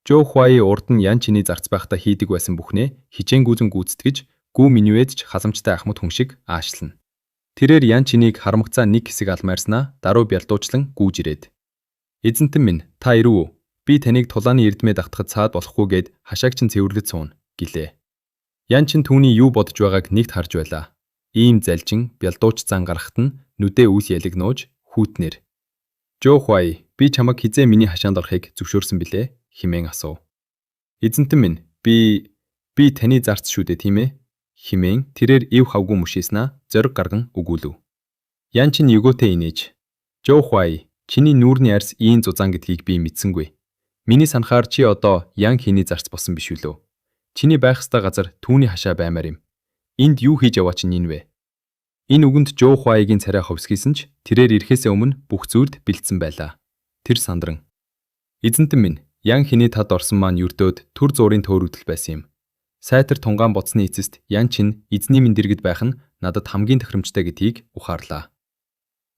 Жоо Хуаи урд нь Ян Чиний зарц байхдаа хийдэг байсан бүхнээ хичээнгүйлэн гүйцэтгэж Гү Минвэд ч халамжтай ахмад хүн шиг аашлана. Тэрээр Ян Чинийг харамгацаа нэг хэсэг алмайрснаа даруй бялдуучлан гүйж ирээд "Эзэнтэн минь, та ирэв үү? Би таныг тулааны эрдмээ дагтахад саад болохгүй гээд хашааг чинь цэвэрлэж сууна" гэлээ. Ян Чин түүний юу бодож байгааг нэгт харж байлаа. Ийм залжин бялдууч зан гаргахад нь нүдээ үл ялэг нууж хүйтнээр "Жоо Хуай, би чамайг хэзээ миний хашаанд орохыг зөвшөөрсөн билээ?" хэмээн асуув. "Эзэнтэн минь, би таны зарц шүү дээ, тийм ээ?" хэмээн тэрээр ив хавгүй мөшөөснөө зориг гарган өгүүлэв. Ян Чин егөөтэй инээж "Жоо Хуай, чиний нүүрний арьс ийм зузаан гэдгийг би мэдсэнгүй. Миний санахаар чи одоо Ян Хиний зарц болсон биш үү лөө? Чиний байх ёстой газар түүний хашаа баймаар юм. Энд юу хийж яваа чинь энэ вэ?" Энэ үгэнд Жоо Хуайгийн царай ховсгийсэн ч тэрээр ирэхээсээ өмнө бүх зүйлд бэлдсэн байлаа. Тэр сандран "Эзэнтэн минь, Ян Хиний тад орсон маань ердөөд түр зуурын төөрөгдөл байсан юм. Сайтар тунгаан бодсны эцэст Ян Чин эзний минь дэргэд байх нь надад хамгийн тохиромжтой гэдгийг ухаарлаа.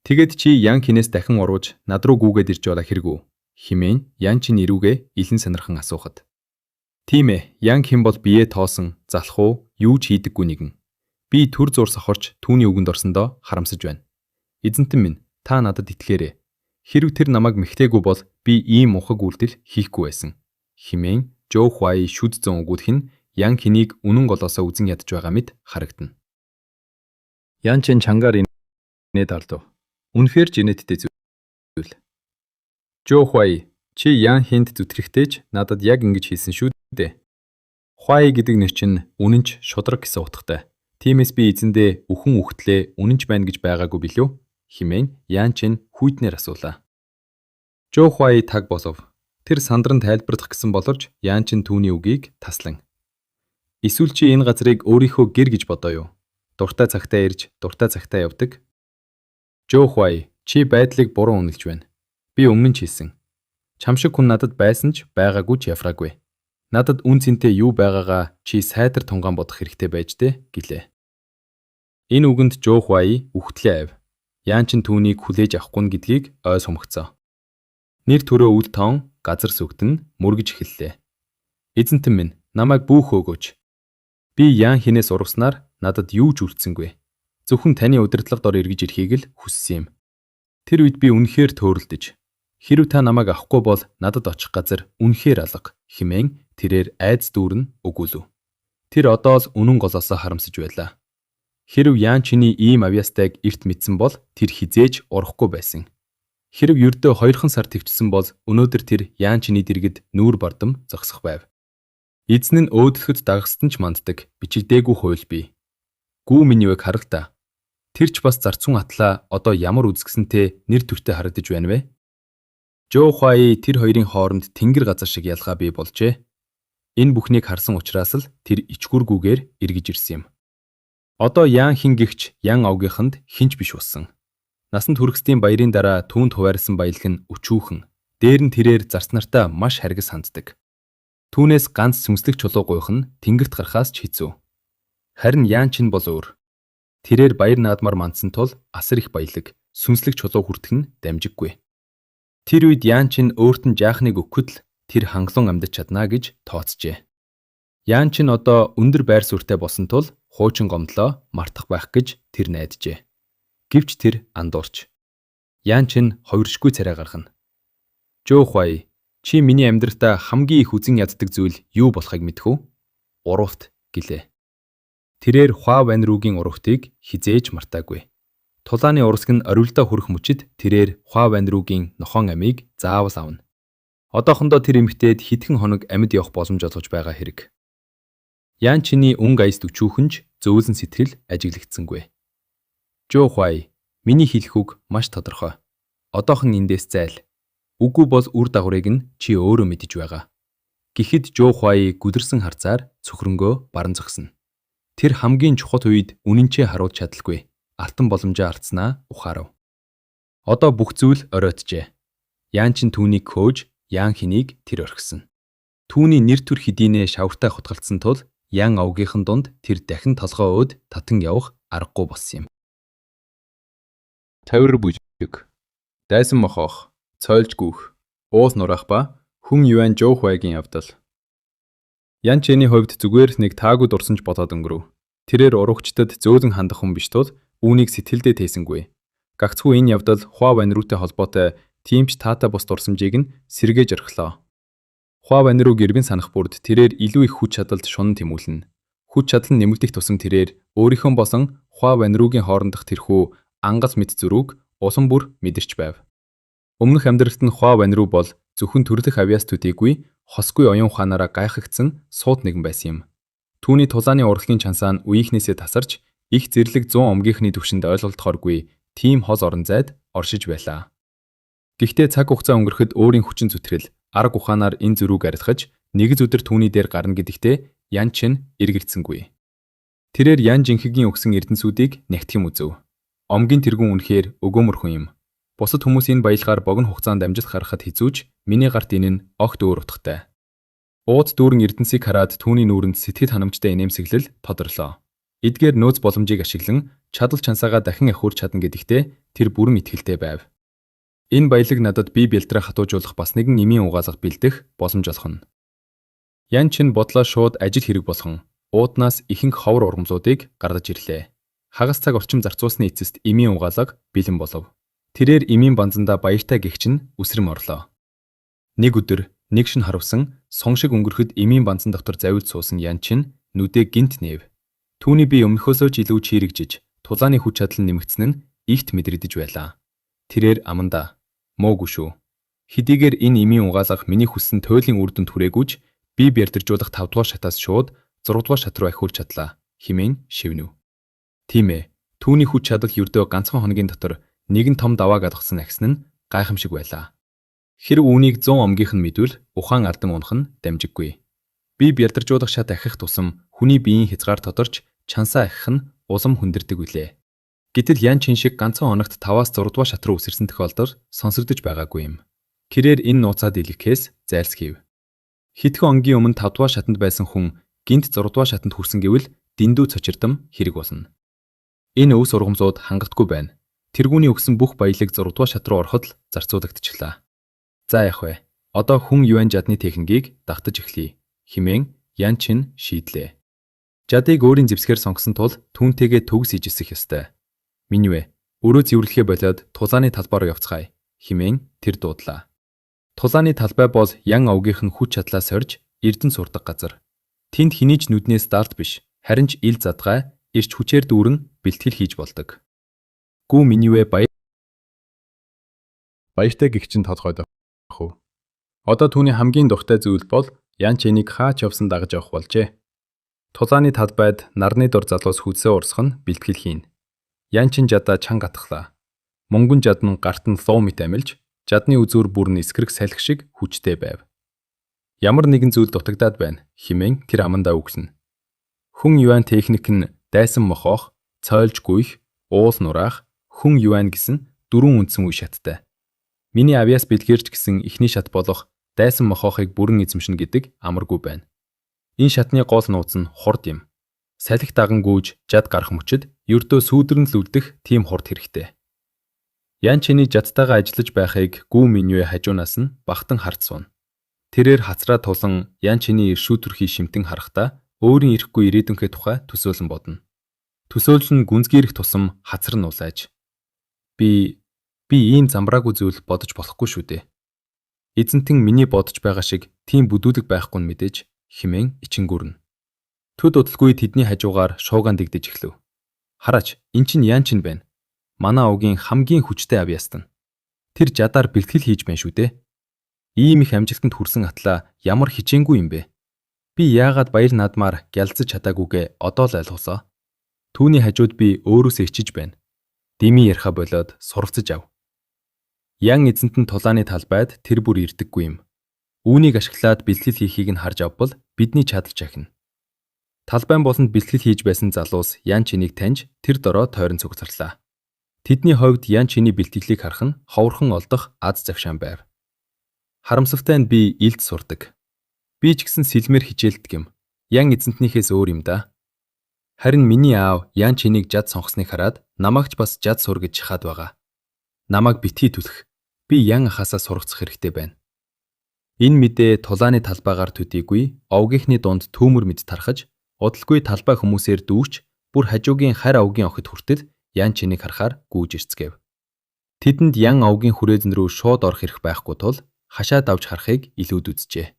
Тэгээд чи Ян Хинээс дахин урвж над руу гүйгээд ирж байгаа хэрэг үү?" хэмээн Ян Чин эрүүгээ илэн сонирхон асуухад. Тийм ээ, Ян хэн бол биеэ тоосон, залах уу, юу ч хийдэггүй нэгэн. Би түр зуур сохорч түүний үгэнд орсондоо харамсаж байна. Эзэнтэн минь, та надад итгээрэй. Хэрэв тэр намайг мэхлээгүй бол би ийм мунхаг үйлдэл хийхгүй байсан. Хэмээн Жоо Хуаи шүд зун өгүүлэх нь Ян хэнийг үнэн голоосоо үзэн ядаж байгаа мэт харагдана. Ян Чен чангаар инээд алдав. Үнэхээр ч инээдтэй зүйл. Жоо Хуаи, чи Ян хэнд зүтгэхдээ ч надад яг ингэж хэлсэн шүү дээ. Хуаи гэдэг нэр чинь үнэн ч шударга гэсэн утгатай. Тиймээс би эзэндээ үхэн үхтлээ үнэн ч байна гэж байгаагүй билүү? Хэмээн Ян Чен хүйтнээр асуулаа. Жоо Хуаи таг болов. Тэр сандран тайлбарлах гэсэн боловч Ян Чен түүний үгийг таслан. Эсвэл чи энэ газрыг өөрийнхөө гэр гэж бодоо юу? Дуртай цагтаа ирж, дуртай цагтаа явдаг. Жоо Хуаи, чи байдлыг буруу үнэлж байна. Би өмнө нь ч хэлсэн. Чам шиг хүн надад байсан ч байгаагүй ч яфраагүй. Надад үнэ цэнтэй юу байгаагаа чи сайтар тунгаан бодох хэрэгтэй байж дээ гэлээ. Энэ үгэнд Жоо Хуаи үхтлээ авь. Яан чин түүнийг хүлээж авахгүй нь гэдгийг ой сумгцоо. Нэр төрөө үл тоон газар сүгтэн мөргөж эхэллээ. Эзэнтэн минь, намайг бүү хөөгөөч. Би яан хинээс ургаснаар надад юу ч үлдсэнгүй. Зөвхөн таны удирдлага дор эргэж ирэхийг л хүссэн юм. Тэр үед би үнэхээр төөрөлдөж. Хэрэв та намайг авахгүй бол надад очих газар үнэхээр алга хэмээн тэрээр айдас дүүрэн өгүүлв. Тэр одоо л үнэн голоосоо харамсаж байлаа. Хэрэв Яан чиний ийм авьяастайг эрт мэдсэн бол тэр хэзээ ч урахгүй байсан. Хэрэв ердөө 2 сар тэвчсэн бол өнөөдөр тэр Яан чиний дэргэд нүүр бардам зогсох байв. Эзэн нь өөдлөхөд дагагсад нь ч манддаг бичигдээгүй хууль бий. Гүү минь юуг харал та. Тэр ч бас зарцун атлаа одоо ямар үзгэсэнтэй нэр төртэй харагдаж байна вэ? Жоо Хуаи тэр хоёрын хооронд тэнгэр газар шиг ялгаа бий болжээ. Энэ бүхнийг харсан учраас л тэр ичгүүргүүгээр эргэж ирсэн юм. Одоо Ян хэн гихч Ян овгийнхонд хэн ч биш болсон. Насанд хүрэхсдийн баярын дараа түүнд хуваарласан баялаг нь өчүүхэн. Дээр нь тэрээр зарц нартаа маш харгас ханддаг. Түүнээс ганц сүнслэг чулуу гуйх нь тэнгэрт гарахаас ч хэцүү. Харин Ян чин бол өөр. Тэрээр баяр наадмаар мандсан тул асар их баялаг, сүнслэг чулуу хүртэх нь дамжиггүй. Тэр үед Ян чин өөрт нь жаахныг өгөхөд л тэр хангалуун амьдаж чадна гэж тооцжээ. Ян чин одоо өндөр байр суурьтай болсон тул хуучин гомдлоо мартах байх гэж тэр найджээ. Гэвч тэр андуурч. Ян чин хувиршгүй царай гаргана. Жоо Хуай, чи миний амьдралдаа хамгийн их үзэн яддаг зүйл юу болохыг мэдэх үү? Урвалт гэлээ. Тэрээр Хуа Ванрүүгийн урвалтыг хэзээ ч мартаагүй. Тулааны урсг нь орвилдоо хүрэх мөчид тэрээр Хуа Ванрүүгийн нохоон амийг заавал авна. Одоохондоо тэр эмэгтэйд хэдхэн хоног амьд явах боломж олгож байгаа хэрэг. Ян чиний өнгө аяст өчүүхэн ч зөөлөн сэтгэл ажиглагдсангүй. Жоо Хуай, миний хэлэх үг маш тодорхой. Одоохон эндээс зайл. Үгүй бол үр дагаврыг нь чи өөрөө мэдэж байгаа. Гэхэд Жоо Хуай гүдэрсэн харцаар цөхрөнгөө баран зогсно. Тэр хамгийн чухал үед үнэнчээ харуулж чадалгүй. Алтан боломжоо алдсанаа ухаарав. Одоо бүх зүйл оройтжээ. Ян чин түүнийг хөөж, Ян хэнийг тэр орхисон. Түүний нэр төр хэдийнээ шавартай хутгалдсан тул Ян овгийнхан дунд тэр дахин толгой өөд татан явах аргагүй болсон юм. Тавир бүжиг. Дайсан мохоох, цойлж гүйх, уул нураах ба хүн юань Жоо Хуайгийн явдал. Ян Чэний хувьд зүгээр нэг таагүй дурсамж бодоод өнгөрөв. Тэрээр урагчдад зөөлөн хандах хүн биш тул үүнийг сэтгэлдээ тээсэнгүй. Гагцхүү энэ явдал Хуа Ванрүүтэй холбоотой тийм ч таатай бус дурсамжийг нь сэргээж орхилоо. Хуа Ванрүү гэрбин санах бүрд тэрээр илүү их хүч чадалд шунан тэмүүлнэ. Хүч чадал нь нэмэгдэх тусам тэрээр өөрийнхөө болон Хуа Ванрүүгийн хоорондох тэрхүү ангал мэт зөрүүг улам бүр мэдэрч байв. Өмнөх амьдралд нь Хуа Ванрүү бол зөвхөн төрлөх авьяас төдийгүй хосгүй оюун ухаанаараа гайхагдсан сууд нэгэн байсан юм. Түүний тулааны урлагийн чансаа нь үеийнхнээсээ тасарч их зэрлэг 100 омгийнхны түвшинд ойлголдохооргүй тийм хол орон зайд оршиж байлаа. Гэхдээ цаг хугацаа өнгөрөхөд өөрийн хүчин зүтгэл, арга ухаанаар энэ зөрүүг арилгаж нэг л өдөр түүний дээр гарна гэдэгтээ Ян Чин эргэлзсэнгүй. Тэрээр Ян Жинхэгийн өгсөн эрдэнэсүүдийг нягтхан үзэв. Омгийн тэргүүн үнэхээр өгөөмөр хүн юм. Бусад хүмүүс энэ баялгаар богино хугацаанд амжилт гаргахад хэцүү ч миний гарт энэ нь огт өөр утгатай. Ууц дүүрэн эрдэнсийг хараад түүний нүүрэнд сэтгэл ханамжтай инээмсэглэл тодорлоо. Эдгээр нөөц боломжийг ашиглан чадал чансаагаа дахин ахиурч чадна гэдэгтээ тэр бүрэн итгэлтэй байв. Энэ баялаг надад бие бэлтрээ хатуужуулах бас нэгэн эмийн угаалга бэлдэх боломж олгоно. Ян чин бодлоо шууд ажил хэрэг болгон ууднаас ихэнх ховор ургамлуудыг гаргаж ирлээ. Хагас цаг орчим зарцуулсны эцэст эмийн угаалга бэлэн болов. Тэрээр эмийн банзандаа баяртай гэгч нь үсрэм орлоо. Нэг өдөр нэг шөнө харвасан сун шиг өнгөрөхөд эмийн банзан дотор завилж суусан Ян чин нүдээ гэнэт нээв. Түүний бие өмнөхөөсөө ч илүү чийрэгжиж, тулааны хүч чадал нь нэмэгдсэн нь ихт мэдрэгдэж байлаа. Тэрээр амандаа "Муугүй шүү. Хэдийгээр энэ эмийн угаалга миний хүссэн туйлын үр дүнд хүрээгүй ч бие бялдаржуулах 5 дугаар шатаас шууд 6 дугаар шат руу ахиулж чадлаа" хэмээн шивнэв. Тийм ээ. Түүний хүч чадал ердөө ганцхан хоногийн дотор нэгэн том давааг алгасан ахисан нь гайхамшиг байлаа. Хэрэв үүнийг 100 омгийнх нь мэдвэл ухаан алдан унах нь дамжиггүй. Бие бялдаржуулах шат ахих тусам хүний биеийн хязгаар тодорч чансаа ахих нь улам хүндэрдэг билээ. Гэтэл Ян Чин шиг ганцхан хоногт 5-аас 6 дугаар шат руу үсэрсэн тохиолдол сонсогдож байгаагүй юм. Тэрээр энэ нууцаа дийлгэхээс зайлсхийв. Хэдхэн онгийн өмнө 5 дугаар шатанд байсан хүн гэнэт 6 дугаар шатанд хүрсэн гэвэл дэндүү цочирдом хэрэг болно. Энэ өвс ургамлууд хангалтгүй байна. Тэргүүний өгсөн бүх баялаг 6 дугаар шат руу ороход л зарцуулагдчихлаа. За яах вэ? Одоо хүн юань жадны техникийг дагтаж эхлэе хэмээн Ян Чин шийдлээ. Жадыг өөрийн зэвсгээр сонгосон тул түүнтэйгээ төгс ижисэх ёстой. Минь вэ? Өрөө зэвэрлэхээ болиод тулааны талбай руу явцгаая хэмээн тэр дуудлаа. Тулааны талбай бол Ян овгийнх нь хүч чадлаа сорж эрдэнэ сурдаг газар. Тэнд хэний ч нүднээс далд биш, харин ч ил задгай, эрч хүчээр дүүрэн бэлтгэл хийж болдог. Гүү миний вэ баяр Баяртай гэгч нь толгойд хөө. Одоо түүний хамгийн дуртай зүйл бол Ян Чэнийг хаа ч явсан дагаж явах болжээ. Тулааны талбайд нарны дор залуус хөлсөө урсгах нь бэлтгэл хийнэ. Ян Чин жадаа чанга атглаа. Мөнгөн жад нь гарт нь луу мэт амилж, жадны үзүүр бүр нь эскэрэх салхи шиг хүчтэй байв. Ямар нэгэн зүйл дутагдаад байна хэмээн тэр амандаа үглэнэ. Хүн юань техник нь дайсан мохоох, цойлж гүйх, уул нураах, хүн юань гэсэн дөрвөн үндсэн үе шаттай. Миний авьяас бэлгээрч гэсэн эхний шат болох дайсан мохоохыг бүрэн эзэмшинэ гэдэг амаргүй байна. Энэ шатны гол нууц нь хурд юм. Салхи даган гүйж жад гарах мөчид ердөө сүүдрэн л үлдэх тийм хурд хэрэгтэй. Ян Чиний жадтайгаа ажиллаж байхыг Гүү Миньюэ хажуунаас нь багтан харж сууна. Тэрээр хацраа тулан Ян Чиний иршүү төрхий шимтэн харахтаа өөрийн ирэхгүй ирээдүнхээ тухай төсөөлөн бодно. Төсөөлөл нь гүнзгийрэх тусам хацар нь улайж. Би би ийм замбраагүй зүйл бодож болохгүй шүү дээ. Эзэнтэн миний бодож байгаа шиг тийм бүдүүлэг байхгүй нь мэдээж хэмээн ичингүүрнэ. Төд удалгүй тэдний хажуугаар шууган дэгдэж эхлэв. Хараач, эн чинь Ян Чин байна. Манай овгийн хамгийн хүчтэй авьяастан. Тэр жадаар бэлтгэл хийж байна шүү дээ. Ийм их амжилтанд хүрсэн атлаа ямар хичээнгүй юм бэ? Би яагаад баяр наадмаар гялцаж чадаагүйгээ одоо л ойлголоо. Түүний хажууд би өөрөөсөө ичиж байна. Дими яриха болоод суралцаж ав. Ян эзэнт нь тулааны талбайд тэр бүр ирдэггүй юм. Үүнийг ашиглаад бэлтгэл хийхийг нь харж авбал бидний чадал чахина. Талбайн болонд бэлтгэл хийж байсан залуус Ян Чинийг таньж тэр дороо тойрон цугцарлаа. Тэдний хувьд Ян Чиний бэлтгэлийг харах нь ховорхон олдох аз завшаан байв. Харамсалтай нь би илд сурдаг. Би ч гэсэн сэлмээр хичээлдэг юм. Ян эзэнтнийхээс өөр юм да. Харин миний аав Ян Чинийг жад сонгосныг хараад намайг ч бас жад сур гэж шахаад байгаа. Намайг битгий түлх. Би Ян ахаасаа суралцах хэрэгтэй байна. Энэ мэдээ тулааны талбайгаар төдийгүй овгийнхны дунд түүмэр мэд тархаж, удалгүй талбай хүмүүсээр дүүрч, бүр хажуугийн харь овгийн охид хүртэл Ян Чинийг харахаар гүйж ирцгээв. Тэдэнд Ян овгийн хүрээзэн рүү шууд орох эрх байхгүй тул хашаа давж харахыг илүүд үзжээ.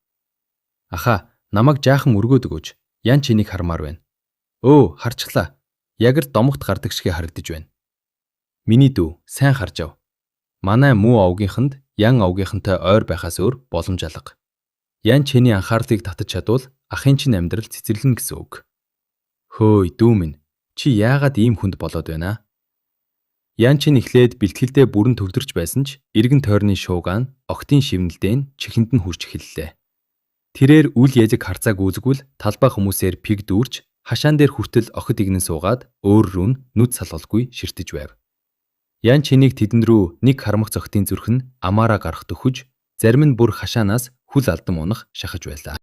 Ахаа, намайг жаахан өргөөд өгөөч. Ян Чинийг хармаар байна. Өө, харчихлаа. Яг л домогт гардаг шигэ харагдаж байна. Миний дүү, сайн харж ав. Манай муу овгийнхонд Ян овгийнхонтой ойр байхаас өөр боломж алга. Ян Чиний анхаарлыг татаж чадвал ахын чинь амьдрал цэцэрлэнэ гэсэн үг. Хөөе, дүү минь, чи яагаад ийм хүнд болоод байна? Ян Чин эхлээд бэлтгэлдээ бүрэн төвлөрч байсан ч эргэн тойрны шуугаан охидын шивнэлдэн чихэнд нь хүрч эхэллээ. Тэрээр үл яжиг харцаа гүйзгүүл талбай хүмүүсээр пиг дүүрч хашаан дээр хүртэл охид игнэн суугаад өөр рүү нь нүд салгалгүй ширтэж байв. Ян Чинийг тэдэн рүү нэг харамх зохтын зүрх нь амаараа гарах төхөж, зарим нь бүр хашаанаас хүл алдан унах шахаж байлаа.